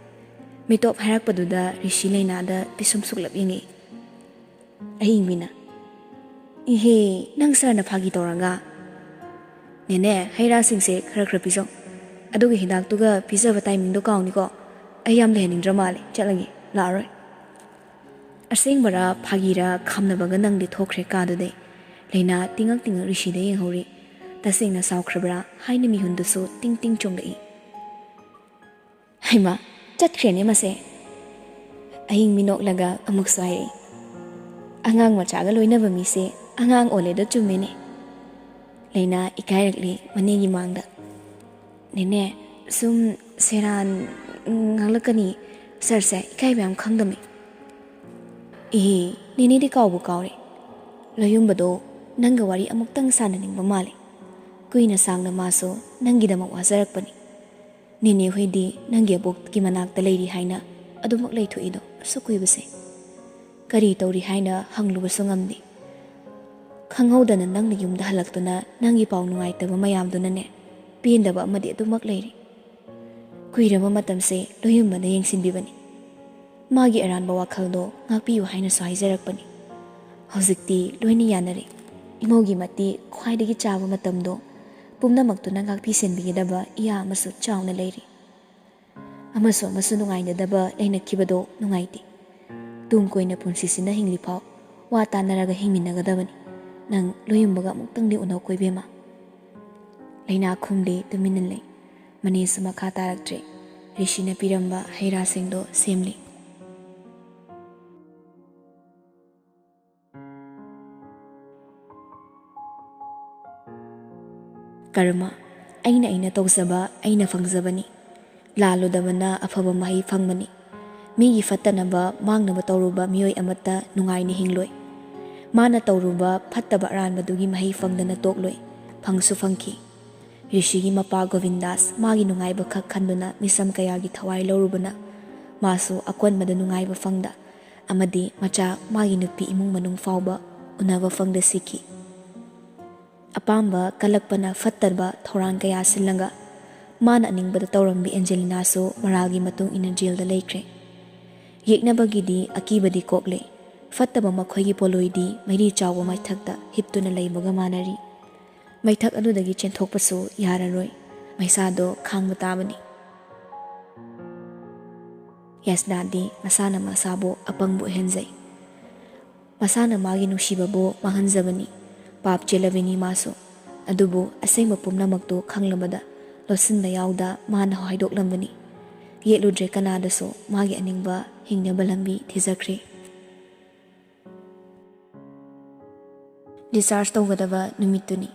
ꯃꯤꯇꯣꯞ ꯍꯥꯏꯔꯛꯄꯗꯨꯗ ꯔꯤꯁꯤ ꯂꯩꯅꯥꯗ ꯄꯤꯁꯨꯝ ꯁꯨꯛꯂꯞ ꯌꯦꯡꯉꯛꯏ꯫ ꯑꯍꯤꯡꯕꯤꯅ, "ꯏꯍꯦ, ꯅꯪ sirꯅ ꯐꯥꯒꯤ ꯇꯧꯔꯒ?" "ꯅꯦꯅꯦ, ꯍꯩ ꯔꯥꯁꯤꯡꯁꯦ ꯈꯔ ꯈꯔ ꯄꯤꯖꯧ꯫ ꯑꯗꯨꯒ ꯍꯤꯗꯥꯛꯇꯨꯒ ꯄꯤꯖꯕ timingꯗꯣ ꯀꯥꯎꯅꯤꯀꯣ꯫ ꯑꯩ ꯌꯥꯝ ꯂꯩꯍꯟꯅꯤꯡꯗ꯭ꯔ ꯃꯥꯜꯂꯦ, ꯆꯠꯂꯒꯦ, ꯂꯥꯛꯑꯔꯣꯏ"꯫ ꯑꯁꯦꯡꯕꯔꯥ ꯐꯥꯒꯤꯔꯥ ꯈꯥꯝꯅꯕꯒ ꯅꯪꯗꯤ ꯊꯣꯛꯈ꯭ꯔꯦ ꯀꯥꯗꯨꯗꯩ꯫ ꯂꯩꯅꯥ ꯇꯤꯡꯉꯛ ꯇꯤꯡꯉꯛ ꯔꯤꯁꯤꯗ ꯌꯦꯡꯍꯧꯔꯤ꯫ ꯇꯁꯦꯡꯅ ꯁꯥꯎꯈ꯭ꯔꯕ꯭ꯔꯥ ꯍꯥꯏꯅ ꯃꯤꯍꯨꯟꯗꯨꯁꯨ ꯇꯤꯡ ꯇꯤꯡ ꯆꯣꯡꯂꯛꯏ꯫ "ꯍꯩꯃꯥ, ꯆꯠꯈ꯭ꯔꯦꯅꯦ ꯃꯁꯦ"꯫ ꯑꯍꯤꯡ ꯃꯤꯅꯣꯛꯂꯒ ꯑꯃꯨꯛꯁꯨ ꯍꯥꯏꯔꯛꯏ, "ꯑꯉꯥꯡ ꯃꯆꯥꯒ ꯂꯣꯏꯅꯕ ꯃꯤꯁꯦ ꯑꯉꯥꯡ ꯑꯣꯜꯂꯦꯗꯣ ꯆꯨꯝꯃꯦꯅꯦ"꯫ ꯂꯩꯅꯥ ꯏꯀꯥꯏꯔꯛꯂꯤ ꯃꯅꯦꯒꯤ ꯃꯥꯡꯗ꯫ "ꯅꯦꯅꯦ, ꯁꯨꯝ ꯁꯦꯔꯥꯟ ꯉꯥꯡꯂꯛꯀꯅꯤ꯫ ꯁꯥꯔꯁꯦ ꯏꯀꯥꯏꯕ ꯌꯥꯝ ꯈꯪꯗꯝꯃꯤ꯫" "ꯏꯍꯤ, ꯅꯦꯅꯦꯗꯤ ꯀꯥꯎꯕꯨ ꯀꯥꯎꯔꯦ꯫ ꯂꯣꯌꯨꯝꯕꯗꯣ ꯅꯪꯒ ꯋꯥꯔꯤ ꯑꯃꯨꯛꯇꯪ ꯁꯥꯟꯅꯅꯤꯡꯕ ꯃꯥꯜꯂꯦ꯫ ꯀꯨꯏꯅ ꯁꯥꯡꯅ ꯃꯥꯁꯨ ꯅꯪꯒꯤꯗꯃꯛ ꯋꯥꯖꯔꯛꯄꯅꯤ꯫ ꯅꯦꯅꯦ ꯍꯣꯏꯗꯤ ꯅꯪꯒꯤ ꯑꯕꯣꯛꯀꯤ ꯃꯅꯥꯛꯇ ꯂꯩꯔꯤ ꯍꯥꯏꯅ ꯑꯗꯨꯃꯛ ꯂꯩꯊꯣꯛꯏꯗꯣ ꯑꯁꯨꯛ ꯀꯨꯏꯕꯁꯦ꯫ ꯀꯔꯤ ꯇꯧꯔꯤ ꯍꯥꯏꯅ ꯍꯪꯂꯨꯕꯁꯨ ꯉꯝꯗꯦ꯫ ꯈꯪꯍꯧꯗꯅ ꯅꯪꯅ ꯌꯨꯝꯗ ꯍꯜꯂꯛꯇꯨꯅ ꯅꯪꯒꯤ ꯄꯥꯎ ꯅꯨꯡꯉꯥꯏꯇꯕ ꯃꯌꯥꯝꯗꯨꯅꯅꯦ, ꯄꯦꯟꯗꯕ ꯑꯃꯗꯤ ꯑꯗꯨꯃꯛ ꯂꯩꯔꯤ꯫" ꯀꯨꯏꯔꯕ ꯃꯇꯝꯁꯦ ꯂꯣꯌꯨꯝꯕꯅ ꯌꯦꯡꯁꯤꯟꯕꯤꯕꯅꯤ꯫ ꯃꯥꯒꯤ ꯑꯔꯥꯟꯕ ꯋꯥꯈꯜꯗꯣ ꯉꯥꯛꯄꯤꯌꯨ ꯍꯥꯏꯅꯁꯨ ꯍꯥꯏꯖꯔꯛꯄꯅꯤ꯫ ꯍꯧꯖꯤꯛꯇꯤ ꯂꯣꯏꯅ ꯌꯥꯅꯔꯦ꯫ ꯏꯃꯧꯒꯤ ꯃꯇꯤ ꯈ꯭ꯋꯥꯏꯗꯒꯤ ꯆꯥꯕ ꯃꯇꯝꯗꯣ ꯄꯨꯝꯅꯃꯛꯇꯨꯅ ꯉꯥꯛꯄꯤ ꯁꯦꯟꯕꯤꯒꯗꯕ ꯏꯌꯥ ꯑꯃꯁꯨ ꯆꯥꯎꯅ ꯂꯩꯔꯤ꯫ ꯑꯃꯁꯨ ꯑꯃꯁꯨ ꯅꯨꯡꯉꯥꯏꯅꯗꯕ ꯂꯩꯅꯈꯤꯕꯗꯣ ꯅꯨꯡꯉꯥꯏꯇꯦ꯫ ꯇꯨꯡ ꯀꯣꯏꯅ ꯄꯨꯟꯁꯤꯁꯤꯅ ꯍꯤꯡꯂꯤꯐꯥꯎ ꯋꯥ ꯇꯥꯅꯔꯒ ꯍꯤꯡꯃꯤꯟꯅꯒꯗꯕꯅꯤ꯫ ꯅꯪ ꯂꯣꯌꯨꯝꯕꯒ ꯑꯃꯨꯛꯇꯪꯗꯤ ꯎꯅꯧꯀꯣ ꯏꯕꯦꯝꯃ꯫ ꯂꯩꯅꯥ ꯈꯨꯝꯂꯦ, ꯇꯨꯃꯤꯟꯅ ꯂꯩ꯫ ꯃꯅꯦꯁꯨ ꯃꯈꯥ ꯇꯥꯔꯛꯇ꯭ꯔꯦ꯫ ꯔꯤꯁꯤꯅ ꯄꯤꯔꯝꯕ ꯍꯩ ꯔꯥꯁꯤꯡꯗꯣ ꯁꯦꯝꯂꯤ꯫ ꯀꯔꯃ, ꯑꯩꯅ ꯑꯩꯅ ꯇꯧꯖꯕ ꯑꯩꯅ ꯐꯪꯖꯕꯅꯤ꯫ ꯂꯥꯜꯂꯨꯗꯕꯅ ꯑꯐꯕ ꯃꯍꯩ ꯐꯪꯕꯅꯤ꯫ ꯃꯤꯒꯤ ꯐꯠꯇꯅꯕ ꯃꯥꯡꯅꯕ ꯇꯧꯔꯨꯕ ꯃꯤꯑꯣꯏ ꯑꯃꯠꯇ ꯅꯨꯡꯉꯥꯏꯅ ꯍꯤꯡꯂꯣꯏ꯫ ꯃꯥꯅ ꯇꯧꯔꯨꯕ ꯐꯠꯇꯕ ꯑꯔꯥꯟꯕꯗꯨꯒꯤ ꯃꯍꯩ ꯐꯪꯗꯅ ꯇꯣꯛꯂꯣꯏ, ꯐꯪꯁꯨ ꯐꯪꯈꯤ꯫ ꯔꯤꯁꯤꯒꯤ ꯃꯄꯥ ꯒꯣꯕꯤꯟꯗꯥꯁ ꯃꯥꯒꯤ ꯅꯨꯡꯉꯥꯏꯕ ꯈꯛ ꯈꯟꯗꯨꯅ ꯃꯤꯁꯝ ꯀꯌꯥꯒꯤ ꯊꯋꯥꯏ ꯂꯧꯔꯨꯕꯅ ꯃꯥꯁꯨ ꯑꯀꯣꯟꯕꯗ ꯅꯨꯡꯉꯥꯏꯕ ꯐꯪꯗ ꯑꯃꯗꯤ ꯃꯆꯥ ꯃꯥꯒꯤ ꯅꯨꯄꯤ ꯏꯃꯨꯡ ꯃꯅꯨꯡ ꯐꯥꯎꯕ ꯎꯅꯕ ꯐꯪꯗ ꯁꯤꯈꯤ꯫ ꯑꯄꯥꯝꯕ ꯀꯜꯂꯛꯄꯅ ꯐꯠꯇꯕ ꯊꯧꯔꯥꯡ ꯀꯌꯥ ꯁꯤꯜꯂꯒ ꯃꯥꯅ ꯑꯅꯤꯡꯕꯗ ꯇꯧꯔꯝꯕꯤ ꯑꯦꯟꯖꯦꯂꯤꯅꯥꯁꯨ ꯃꯔꯥꯜꯒꯤ ꯃꯇꯨꯡ ꯏꯟꯅ ꯖꯦꯜꯗ ꯂꯩꯈ꯭ꯔꯦ꯫ ꯌꯦꯛꯅꯕꯒꯤꯗꯤ ꯑꯀꯤꯕꯗꯤ ꯀꯣꯛꯂꯦ꯫ ꯐꯠꯇꯕ ꯃꯈꯣꯏꯒꯤ ꯄꯣꯂꯣꯏꯗꯤ ꯃꯩꯔꯤ ꯆꯥꯎꯕ ꯃꯩꯊꯛꯇ ꯍꯤꯞꯇꯨꯅ ꯂꯩꯕꯒ ꯃꯥꯟꯅꯔꯤ꯫ ꯃꯩꯊꯛ ꯑꯗꯨꯗꯒꯤ ꯆꯦꯟꯊꯣꯛꯄꯁꯨ ꯌꯥꯔꯔꯣꯏ꯫ ꯃꯩꯁꯥꯗꯣ ꯈꯥꯡꯕ ꯇꯥꯕꯅꯤ꯫ ꯌꯥꯁꯅꯥꯗꯤ ꯃꯁꯥꯅ ꯃꯁꯥꯕꯨ ꯑꯄꯪꯕ ꯑꯣꯏꯍꯟꯖꯩ꯫ ꯃꯁꯥꯅ ꯃꯥꯒꯤ ꯅꯨꯡꯁꯤꯕꯕꯨ ꯃꯥꯡꯍꯟꯖꯕꯅꯤ꯫ ꯄꯥꯞ ꯆꯦꯜꯂꯕꯤꯅꯤ ꯃꯥꯁꯨ꯫ ꯑꯗꯨꯕꯨ ꯑꯁꯦꯡꯕ ꯄꯨꯝꯅꯃꯛꯇꯨ ꯈꯪꯂꯕꯗ ꯂꯣꯠꯁꯤꯟꯕ ꯌꯥꯎꯗ ꯃꯥꯅ ꯍꯥꯏꯗꯣꯛꯂꯝꯕꯅꯤ꯫ ꯌꯦꯠꯂꯨꯗ꯭ꯔꯦ ꯀꯅꯥꯗꯁꯨ ꯃꯥꯒꯤ ꯑꯅꯤꯡꯕ ꯍꯤꯡꯅꯕ ꯂꯝꯕꯤ ꯊꯤꯖꯈ꯭ꯔꯦ꯫ ꯗꯤꯁꯆꯥꯔꯖ ꯇꯧꯒꯗꯕ ꯅꯨꯃꯤꯠꯇꯨꯅꯤ꯫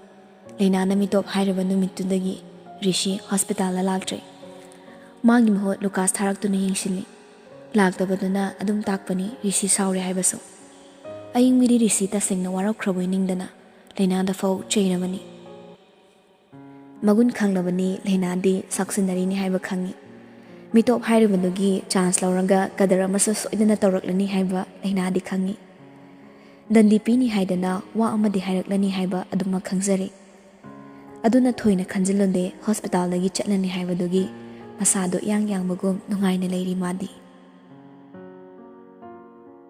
ꯂꯩꯅꯥꯅ ꯃꯤꯇꯣꯞ ꯍꯥꯏꯔꯕ ꯅꯨꯃꯤꯠꯇꯨꯗꯒꯤ ꯔꯤꯁꯤ ꯍꯣꯁꯄꯤꯇꯥꯜꯗ ꯂꯥꯛꯇ꯭ꯔꯦ꯫ ꯃꯥꯒꯤ ꯃꯍꯨꯠ ꯂꯨꯀꯥꯁ ꯊꯥꯔꯛꯇꯨꯅ ꯌꯦꯡꯁꯤꯜꯂꯤ꯫ ꯂꯥꯛꯇꯕꯗꯨꯅ ꯑꯗꯨꯝ ꯇꯥꯛꯄꯅꯤ ꯔꯤꯁꯤ ꯁꯥꯎꯔꯦ ꯍꯥꯏꯕꯁꯨ꯫ ꯑꯌꯤꯡꯕꯤꯗꯤ ꯔꯤꯁꯤ ꯇꯁꯦꯡꯅ ꯋꯥꯔꯧꯈ꯭ꯔꯕꯣꯏ ꯅꯤꯡꯗꯅ ꯂꯩꯅꯥꯗ ꯐꯥꯎ ꯆꯩꯔꯕꯅꯤ꯫ ꯃꯒꯨꯟ ꯈꯪꯂꯕꯅꯤ ꯂꯩꯅꯥꯗꯤ ꯁꯥꯎꯁꯤꯟꯅꯔꯤꯅꯤ ꯍꯥꯏꯕ ꯈꯪꯏ꯫ ꯃꯤꯇꯣꯞ ꯍꯥꯏꯔꯤꯕꯗꯨꯒꯤ ꯆꯥꯟꯁ ꯂꯧꯔꯒ ꯀꯗꯔ ꯑꯃꯁꯨ ꯁꯣꯏꯗꯅ ꯇꯧꯔꯛꯂꯅꯤ ꯍꯥꯏꯕ ꯂꯩꯅꯥꯗꯤ ꯈꯪꯏ꯫ ꯗꯟꯗꯤ ꯄꯤꯅꯤ ꯍꯥꯏꯗꯅ ꯋꯥ ꯑꯃꯗꯤ ꯍꯥꯏꯔꯛꯂꯅꯤ ꯍꯥꯏꯕ ꯑꯗꯨꯃꯛ ꯈꯪꯖꯔꯤ꯫ ꯑꯗꯨꯅ ꯊꯣꯏꯅ ꯈꯟꯖꯤꯜꯂꯨꯗꯦ, ꯍꯣꯁꯄꯤꯇꯥꯜꯗꯒꯤ ꯆꯠꯂꯅꯤ ꯍꯥꯏꯕꯗꯨꯒꯤ ꯃꯁꯥꯗꯣ ꯏꯌꯥꯡ ꯌꯥꯡꯕꯒꯨꯝ ꯅꯨꯡꯉꯥꯏꯅ ꯂꯩꯔꯤ ꯃꯥꯗꯤ꯫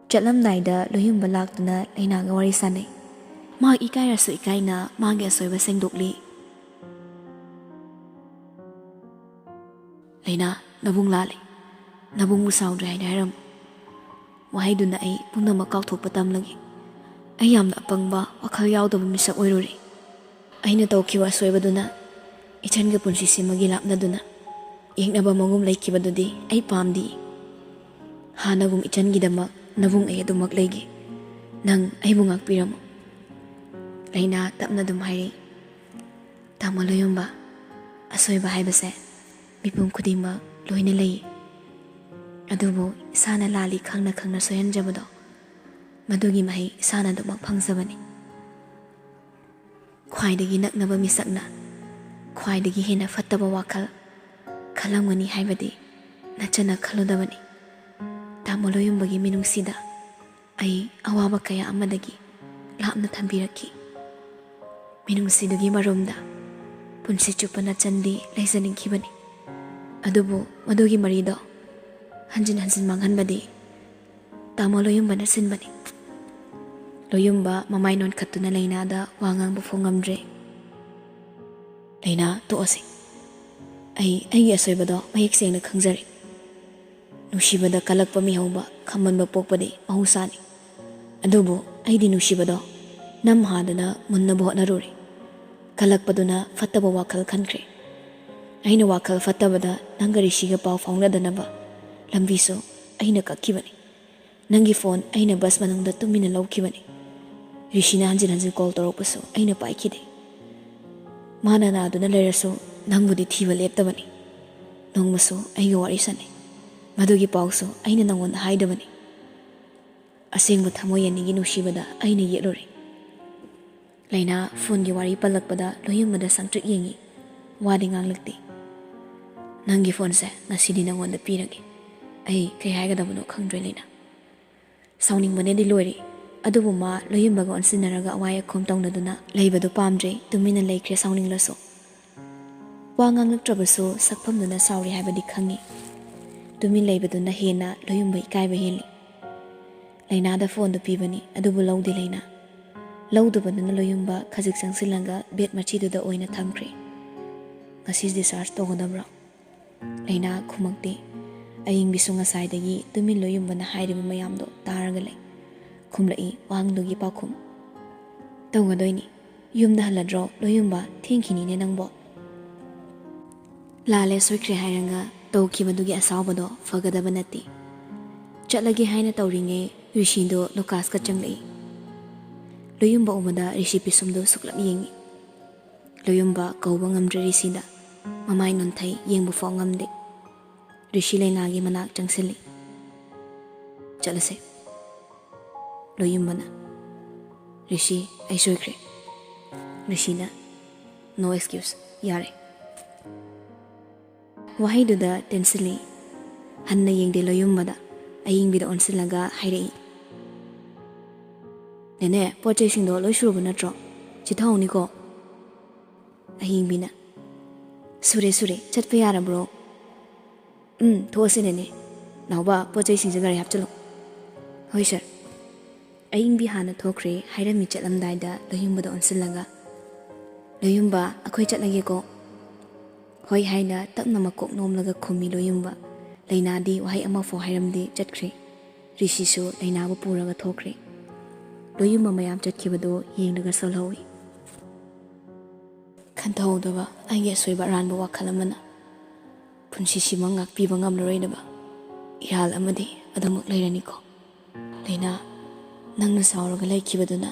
ꯆꯠꯂꯝꯗꯥꯏꯗ ꯂꯣꯌꯨꯝꯕ ꯂꯥꯛꯇꯨꯅ ꯂꯩꯅꯥꯒ ꯋꯥꯔꯤ ꯁꯥꯟꯅꯩ꯫ ꯃꯥ ꯏꯀꯥꯏꯔꯁꯨ ꯏꯀꯥꯏꯅ ꯃꯥꯒꯤ ꯑꯁꯣꯏꯕ ꯁꯦꯡꯗꯣꯛꯂꯤ꯫ "ꯂꯩꯅꯥ, ꯅꯕꯨꯡ ꯂꯥꯜꯂꯦ꯫ ꯅꯕꯨꯡꯕꯨ ꯁꯥꯎꯗ꯭ꯔꯦ ꯍꯥꯏꯅ ꯍꯥꯏꯔꯝꯃꯨ꯫" ꯋꯥꯍꯩꯗꯨꯅ ꯑꯩ ꯄꯨꯝꯅꯃꯛ ꯀꯥꯎꯊꯣꯛꯄ ꯇꯝꯂꯒꯦ꯫ ꯑꯩ ꯌꯥꯝꯅ ꯑꯄꯪꯕ, ꯋꯥꯈꯜ ꯌꯥꯎꯗꯕ ꯃꯤꯁꯛ ꯑꯣꯏꯔꯨꯔꯦ꯫ ꯑꯩꯅ ꯇꯧꯈꯤꯕ ꯑꯁꯣꯏꯕꯗꯨꯅ ꯏꯆꯟꯒꯤ ꯄꯨꯟꯁꯤꯁꯤꯃꯒꯤ ꯂꯥꯞꯅꯗꯨꯅ ꯌꯦꯛꯅꯕ ꯃꯒꯨꯝ ꯂꯩꯈꯤꯕꯗꯨꯗꯤ ꯑꯩ ꯄꯥꯝꯗꯦ꯫ ꯍꯥꯟꯅꯒꯨꯝ ꯏꯆꯟꯒꯤꯗꯃꯛ ꯅꯕꯨꯡ ꯑꯩ ꯑꯗꯨꯃꯛ ꯂꯩꯒꯦ꯫ ꯅꯪ ꯑꯩꯕꯨ ꯉꯥꯛꯄꯤꯔꯝꯃꯨ꯫ ꯂꯩꯅꯥ ꯇꯞꯅ ꯑꯗꯨꯝ ꯍꯥꯏꯔꯛꯏ, "ꯇꯥꯃꯣ ꯂꯣꯌꯨꯝꯕ, ꯑꯁꯣꯏꯕ ꯍꯥꯏꯕꯁꯦ ꯃꯤꯄꯨꯝ ꯈꯨꯗꯤꯡꯃꯛ ꯂꯣꯏꯅ ꯂꯩ꯫ ꯑꯗꯨꯕꯨ ꯏꯁꯥꯅ ꯂꯥꯜꯂꯤ ꯈꯪꯅ ꯈꯪꯅ ꯁꯣꯏꯍꯟꯖꯕꯗꯣ, ꯃꯗꯨꯒꯤ ꯃꯍꯩ ꯏꯁꯥꯅ ꯑꯗꯨꯃꯛ ꯐꯪꯖꯕꯅꯤ꯫ ꯈ꯭ꯋꯥꯏꯗꯒꯤ ꯅꯛꯅꯕ ꯃꯤꯁꯛꯅ ꯈ꯭ꯋꯥꯏꯗꯒꯤ ꯍꯦꯟꯅ ꯐꯠꯇꯕ ꯋꯥꯈꯜ ꯈꯜꯂꯝꯒꯅꯤ ꯍꯥꯏꯕꯗꯤ ꯅꯆꯟꯅ ꯈꯜꯂꯨꯗꯕꯅꯤ꯫ ꯇꯥꯃꯣ ꯂꯣꯌꯨꯝꯕꯒꯤ ꯃꯤꯅꯨꯡꯁꯤꯗ ꯑꯩ ꯑꯋꯥꯕ ꯀꯌꯥ ꯑꯃꯗꯒꯤ ꯂꯥꯞꯅ ꯊꯝꯕꯤꯔꯛꯈꯤ꯫ ꯃꯤꯅꯨꯡꯁꯤꯗꯨꯒꯤ ꯃꯔꯨꯝꯗ ꯄꯨꯟꯁꯤ ꯆꯨꯞꯄ ꯅꯆꯟꯗꯤ ꯂꯩꯖꯅꯤꯡꯈꯤꯕꯅꯤ꯫ ꯑꯗꯨꯕꯨ ꯃꯗꯨꯒꯤ ꯃꯔꯤꯗꯣ ꯍꯟꯖꯤꯟ ꯍꯟꯖꯤꯟ ꯃꯥꯡꯍꯟꯕꯗꯤ ꯇꯥꯃꯣ ꯂꯣꯌꯨꯝꯕꯅ ꯁꯤꯟꯕꯅꯤ꯫" ꯂꯣꯌꯨꯝꯕ ꯃꯃꯥꯏ ꯅꯣꯟꯈꯠꯇꯨꯅ ꯂꯩꯅꯥꯗ ꯋꯥ ꯉꯥꯡꯕ ꯐꯥꯎ ꯉꯝꯗ꯭ꯔꯦ꯫ "ꯂꯩꯅꯥ, ꯇꯣꯛꯑꯁꯤ꯫ ꯑꯩ ꯑꯩꯒꯤ ꯑꯁꯣꯏꯕꯗꯣ ꯃꯌꯦꯛ ꯁꯦꯡꯅ ꯈꯪꯖꯔꯦ꯫ ꯅꯨꯡꯁꯤꯕꯗ ꯀꯜꯂꯛꯄ ꯃꯤꯍꯧꯕ, ꯈꯝꯕꯟꯕ ꯄꯣꯛꯄꯗꯤ ꯃꯍꯧꯁꯥꯅꯤ꯫ ꯑꯗꯨꯕꯨ ꯑꯩꯗꯤ ꯅꯨꯡꯁꯤꯕꯗꯣ ꯅꯝ ꯍꯥꯗꯅ ꯃꯨꯟꯅꯕ ꯍꯣꯠꯅꯔꯨꯔꯦ꯫ ꯀꯜꯂꯛꯄꯗꯨꯅ ꯐꯠꯇꯕ ꯋꯥꯈꯜ ꯈꯟꯈ꯭ꯔꯦ꯫ ꯑꯩꯅ ꯋꯥꯈꯜ ꯐꯠꯇꯕꯗ ꯅꯪꯒ ꯔꯤꯁꯤꯒ ꯄꯥꯎ ꯐꯥꯎꯅꯗꯅꯕ ꯂꯝꯕꯤꯁꯨ ꯑꯩꯅ ꯀꯛꯈꯤꯕꯅꯤ꯫ ꯅꯪꯒꯤ ꯐꯣꯟ ꯑꯩꯅ ꯕꯁ ꯃꯅꯨꯡꯗ ꯇꯨꯃꯤꯟꯅ ꯂꯧꯈꯤꯕꯅꯤ꯫ ꯔꯤꯁꯤꯅ ꯍꯟꯖꯤꯟ ꯍꯟꯖꯤꯟ ꯀꯣꯜ ꯇꯧꯔꯛꯄꯁꯨ ꯑꯩꯅ ꯄꯥꯏꯈꯤꯗꯦ꯫ ꯃꯥꯅ ꯅꯥꯗꯨꯅ ꯂꯩꯔꯁꯨ ꯅꯪꯕꯨꯗꯤ ꯊꯤꯕ ꯂꯦꯞꯇꯕꯅꯤ꯫ ꯅꯣꯡꯃꯁꯨ ꯑꯩꯒ ꯋꯥꯔꯤ ꯁꯥꯟꯅꯩ꯫ ꯃꯗꯨꯒꯤ ꯄꯥꯎꯁꯨ ꯑꯩꯅ ꯅꯪꯉꯣꯟꯗ ꯍꯥꯏꯗꯕꯅꯤ꯫ ꯑꯁꯦꯡꯕ ꯊꯃꯣꯏ ꯑꯅꯤꯒꯤ ꯅꯨꯡꯁꯤꯕꯗ ꯑꯩꯅ ꯌꯦꯠꯂꯨꯔꯦ꯫ ꯂꯩꯅꯥ ꯐꯣꯟꯒꯤ ꯋꯥꯔꯤ ꯄꯜꯂꯛꯄꯗ ꯂꯣꯏꯌꯨꯝꯕꯗ ꯁꯪꯇ꯭ꯔꯤꯛ ꯌꯦꯡꯉꯤ꯫ ꯋꯥꯗꯤ ꯉꯥꯡꯂꯛꯇꯦ꯫ "ꯅꯪꯒꯤ ꯐꯣꯟꯁꯦ ꯉꯁꯤꯗꯤ ꯅꯪꯉꯣꯟꯗ ꯄꯤꯔꯒꯦ꯫ ꯑꯩ ꯀꯩ ꯍꯥꯏꯒꯗꯕꯅꯣ ꯈꯪꯗ꯭ꯔꯦ ꯂꯩꯅꯥ꯫ ꯁꯥꯎꯅꯤꯡꯕꯅꯗꯤ ꯂꯣꯏꯔꯦ꯫ ꯑꯗꯨꯕꯨ ꯃꯥ ꯂꯣꯏꯌꯨꯝꯕꯒ ꯑꯣꯟꯁꯤꯟꯅꯔꯒ ꯑꯋꯥꯏ ꯑꯈꯨꯝ ꯇꯧꯅꯗꯨꯅ ꯂꯩꯕꯗꯨ ꯄꯥꯝꯗ꯭ꯔꯦ, ꯇꯨꯃꯤꯟꯅ ꯂꯩꯈ꯭ꯔꯦ ꯁꯥꯎꯅꯤꯡꯂꯁꯨ꯫ ꯋꯥ ꯉꯥꯡꯂꯛꯇ꯭ꯔꯕꯁꯨ ꯁꯛꯐꯝꯗꯨꯅ ꯁꯥꯎꯔꯤ ꯍꯥꯏꯕꯗꯤ ꯈꯪꯉꯤ꯫ ꯇꯨꯃꯤꯟ ꯂꯩꯕꯗꯨꯅ ꯍꯦꯟꯅ ꯂꯣꯏꯌꯨꯝꯕ ꯏꯀꯥꯏꯕ ꯍꯦꯜꯂꯤ꯫ ꯂꯩꯅꯥꯗ ꯐꯣꯟꯗꯨ ꯄꯤꯕꯅꯤ, ꯑꯗꯨꯕꯨ ꯂꯧꯗꯦ ꯂꯩꯅꯥ꯫ ꯂꯧꯗꯕꯗꯨꯅ ꯂꯣꯏꯌꯨꯝꯕ ꯈꯖꯤꯛ ꯆꯪꯁꯤꯜꯂꯒ ꯕꯦꯠ ꯃꯆꯤꯗꯨꯗ ꯑꯣꯏꯅ ꯊꯝꯈ꯭ꯔꯦ꯫ "ꯉꯁꯤ ꯗꯤꯁꯆꯥꯔꯖ ꯇꯧꯒꯗꯕ꯭ꯔꯣ?" ꯂꯩꯅꯥ ꯈꯨꯝꯃꯛꯇꯦ꯫ ꯑꯌꯤꯡꯕꯤꯁꯨ ꯉꯁꯥꯏꯗꯒꯤ ꯇꯨꯃꯤꯟ ꯂꯣꯏꯌꯨꯝꯕꯅ ꯍꯥꯏꯔꯤꯕ ꯃꯌꯥꯝꯗꯣ ꯇꯥꯔꯒ ꯂꯩ꯫ ꯈꯨꯝꯂꯛꯏ ꯋꯥꯍꯪꯗꯨꯒꯤ ꯄꯥꯎꯈꯨꯝ꯫ "ꯇꯧꯒꯗꯣꯏꯅꯤ꯫ ꯌꯨꯝꯗ ꯍꯜꯂꯗ꯭ꯔꯣ ꯂꯣꯏꯌꯨꯝꯕ? ꯊꯦꯡꯈꯤꯅꯤꯅꯦ ꯅꯪꯕꯣ꯫" ꯂꯥꯜꯂꯦ ꯁꯣꯏꯈ꯭ꯔꯦ ꯍꯥꯏꯔꯒ ꯇꯧꯈꯤꯕꯗꯨꯒꯤ ꯑꯁꯥꯎꯕꯗꯣ ꯐꯒꯗꯕ ꯅꯠꯇꯦ꯫ ꯆꯠꯂꯒꯦ ꯍꯥꯏꯅ ꯇꯧꯔꯤꯉꯩ ꯔꯤꯁꯤꯗꯣ ꯂꯨꯀꯥꯁꯀ ꯆꯪꯂꯛꯏ꯫ ꯂꯣꯏꯌꯨꯝꯕ ꯎꯕꯗ ꯔꯤꯁꯤ ꯄꯤꯁꯨꯝꯗꯨ ꯁꯨꯛꯂꯞ ꯌꯦꯡꯉꯤ꯫ ꯂꯣꯏꯌꯨꯝꯕ ꯀꯧꯕ ꯉꯝꯗ꯭ꯔꯦ ꯔꯤꯁꯤꯗ꯫ ꯃꯃꯥꯏ ꯅꯣꯟꯊꯩ, ꯌꯦꯡꯕ ꯐꯥꯎ ꯉꯝꯗꯦ꯫ ꯔꯤꯁꯤ ꯂꯩꯅꯥꯒꯤ ꯃꯅꯥꯛ ꯆꯪꯁꯤꯜꯂꯤ꯫ "ꯆꯠꯂꯁꯦ꯫" ꯂꯣꯏꯌꯨꯝꯕꯅ, "ꯔꯤꯁꯤ, ꯑꯩ ꯁꯣꯏꯈ꯭ꯔꯦ꯫" ꯔꯤꯁꯤꯅ, "No excuse, ꯌꯥꯔꯦ꯫" ꯋꯥꯍꯩꯗꯨꯗ ꯇꯦꯟꯁꯤꯜꯂꯤ꯫ ꯍꯟꯅ ꯌꯦꯡꯗꯦ ꯂꯣꯏꯌꯨꯝꯕꯗ, ꯑꯌꯤꯡꯕꯤꯗ ꯑꯣꯟꯁꯤꯜꯂꯒ ꯍꯥꯏꯔꯛꯏ, "ꯅꯦꯅꯦ, ꯄꯣꯠ ꯆꯩꯁꯤꯡꯗꯣ ꯂꯣꯏ ꯁꯨꯔꯕ ꯅꯠꯇ꯭ꯔꯣ? ꯆꯤꯊꯍꯧꯅꯤꯀꯣ꯫" ꯑꯍꯤꯡꯕꯤꯅ, "ꯁꯨꯔꯦ, ꯁꯨꯔꯦ, ꯆꯠꯄ ꯌꯥꯔꯕ꯭ꯔꯣ?" "ꯎꯝ, ꯊꯣꯛꯑꯁꯤ ꯅꯦꯅꯦ꯫ ꯅꯥꯎꯕ, ꯄꯣꯠ ꯆꯩꯁꯤꯡꯁꯦ ꯒꯥꯔꯤ ꯍꯥꯞꯆꯤꯜꯂꯣ꯫" "ꯍꯣꯏ ꯁꯥꯔ꯫" ꯑꯌꯤꯡꯕꯤ ꯍꯥꯟꯅ ꯊꯣꯛꯈ꯭ꯔꯦ꯫ ꯍꯥꯏꯔꯝꯃꯤ ꯆꯠꯂꯝꯗꯥꯏꯗ ꯂꯣꯏꯌꯨꯝꯕꯗ ꯑꯣꯟꯁꯤꯜꯂꯒ, "ꯂꯣꯏꯌꯨꯝꯕ, ꯑꯩꯈꯣꯏ ꯆꯠꯂꯒꯦꯀꯣ꯫" "ꯍꯣꯏ" ꯍꯥꯏꯅ ꯇꯞꯅ ꯃꯀꯣꯛ ꯅꯣꯝꯂꯒ ꯈꯨꯝꯃꯤ ꯂꯣꯏꯌꯨꯝꯕ꯫ ꯂꯩꯅꯥꯗꯤ ꯋꯥꯍꯩ ꯑꯃꯐꯥꯎ ꯍꯥꯏꯔꯝꯗꯦ, ꯆꯠꯈ꯭ꯔꯦ꯫ ꯔꯤꯁꯤꯁꯨ ꯂꯩꯅꯥꯕꯨ ꯄꯨꯔꯒ ꯊꯣꯛꯈ꯭ꯔꯦ꯫ ꯂꯣꯏꯌꯨꯝꯕ ꯃꯌꯥꯝ ꯆꯠꯈꯤꯕꯗꯨ ꯌꯦꯡꯂꯒ ꯁꯣꯜꯍꯧꯏ꯫ ꯈꯟꯊꯍꯧꯗꯕ ꯑꯩꯒꯤ ꯑꯁꯣꯏꯕ ꯑꯔꯥꯟꯕ ꯋꯥꯈꯜ ꯑꯃꯅ ꯄꯨꯟꯁꯤꯁꯤꯃꯛ ꯉꯥꯛꯄꯤꯕ ꯉꯝꯂꯔꯣꯏꯗꯕ ꯏꯔꯥꯜ ꯑꯃꯗꯤ ꯑꯗꯨꯃꯛ ꯂꯩꯔꯅꯤꯀꯣ꯫ ꯂꯩꯅꯥ, ꯅꯪꯅ ꯁꯥꯎꯔꯒ ꯂꯩꯈꯤꯕꯗꯨꯅ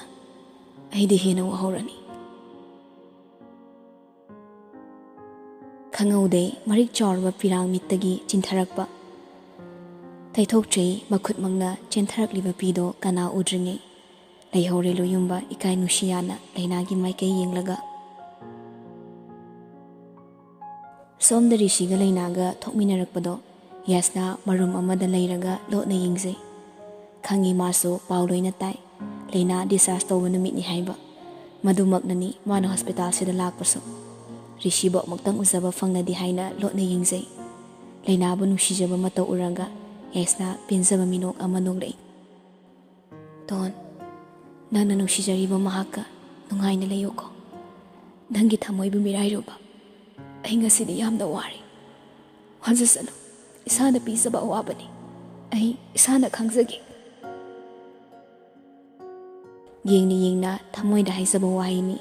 ꯑꯩꯗꯤ ꯍꯦꯟꯅ ꯋꯥꯍꯧꯔꯅꯤ꯫ ꯈꯪꯍꯧꯗꯦ ꯃꯔꯤꯛ ꯆꯥꯎꯔꯕ ꯄꯤꯔꯥꯡ ꯃꯤꯠꯇꯒꯤ ꯆꯤꯟꯊꯔꯛꯄ꯫ ꯇꯩꯊꯣꯛꯇ꯭ꯔꯤ ꯃꯈꯨꯠꯃꯛꯅ ꯆꯦꯟꯊꯔꯛꯂꯤꯕ ꯄꯤꯗꯣ ꯀꯅꯥ ꯎꯗ꯭ꯔꯤꯉꯩ꯫ ꯂꯩꯍꯧꯔꯦ ꯂꯣꯌꯨꯝꯕ ꯏꯀꯥꯏ ꯅꯨꯡꯁꯤꯌꯥꯅ ꯂꯩꯅꯥꯒꯤ ꯃꯥꯏꯀꯩ ꯌꯦꯡꯂꯒ꯫ ꯁꯣꯝꯗ ꯔꯤꯁꯤꯒ ꯂꯩꯅꯥꯒ ꯊꯣꯛꯃꯤꯟꯅꯔꯛꯄꯗꯣ ꯌꯥꯁꯅꯥ ꯃꯔꯨꯝ ꯑꯃꯗ ꯂꯩꯔꯒ ꯂꯣꯠꯅ ꯌꯦꯡꯖꯩ꯫ ꯈꯪꯉꯤ ꯃꯥꯁꯨ ꯄꯥꯎ ꯂꯣꯏꯅ ꯇꯥꯏ꯫ ꯂꯩꯅꯥ discharge ꯇꯧꯕ ꯅꯨꯃꯤꯠꯅꯤ ꯍꯥꯏꯕ꯫ ꯃꯗꯨꯃꯛꯅꯅꯤ ꯃꯥꯅ ꯍꯣꯁꯄꯤꯇꯥꯜꯁꯤꯗ ꯂꯥꯛꯄꯁꯨ꯫ ꯔꯤꯁꯤꯕꯨ ꯑꯃꯨꯛꯇꯪ ꯎꯖꯕ ꯐꯪꯂꯗꯤ ꯍꯥꯏꯅ ꯂꯣꯠꯅ ꯌꯦꯡꯖꯩ꯫ ꯂꯩꯅꯥꯕꯨ ꯅꯨꯡꯁꯤꯖꯕ ꯃꯇꯧ ꯎꯔꯒ ꯌꯥꯁꯅꯥ ꯄꯦꯟꯖꯕ ꯃꯤꯅꯣꯛ ꯑꯃ ꯅꯣꯛꯂꯛꯏ꯫ ꯇꯣꯟ, ꯅꯪꯅ ꯅꯨꯡꯁꯤꯖꯔꯤꯕ ꯃꯍꯥꯛꯀ ꯅꯨꯡꯉꯥꯏꯅ ꯂꯩꯌꯨꯀꯣ꯫ ꯅꯪꯒꯤ ꯊꯃꯣꯏꯕꯨ ꯃꯤꯔꯥꯏꯔꯨꯕ ꯑꯩ ꯉꯁꯤꯗꯤ ꯌꯥꯝꯅ ꯋꯥꯔꯦ꯫ ꯋꯥꯖꯁꯅꯨ, ꯏꯁꯥꯅ ꯄꯤꯖꯕ ꯑꯋꯥꯕꯅꯤ꯫ ꯑꯩ ꯏꯁꯥꯅ ꯈꯪꯖꯒꯦ꯫ ꯌꯦꯡꯅ ꯌꯦꯡꯅ ꯊꯃꯣꯏꯗ ꯍꯥꯏꯖꯕ ꯋꯥꯍꯩꯅꯤ꯫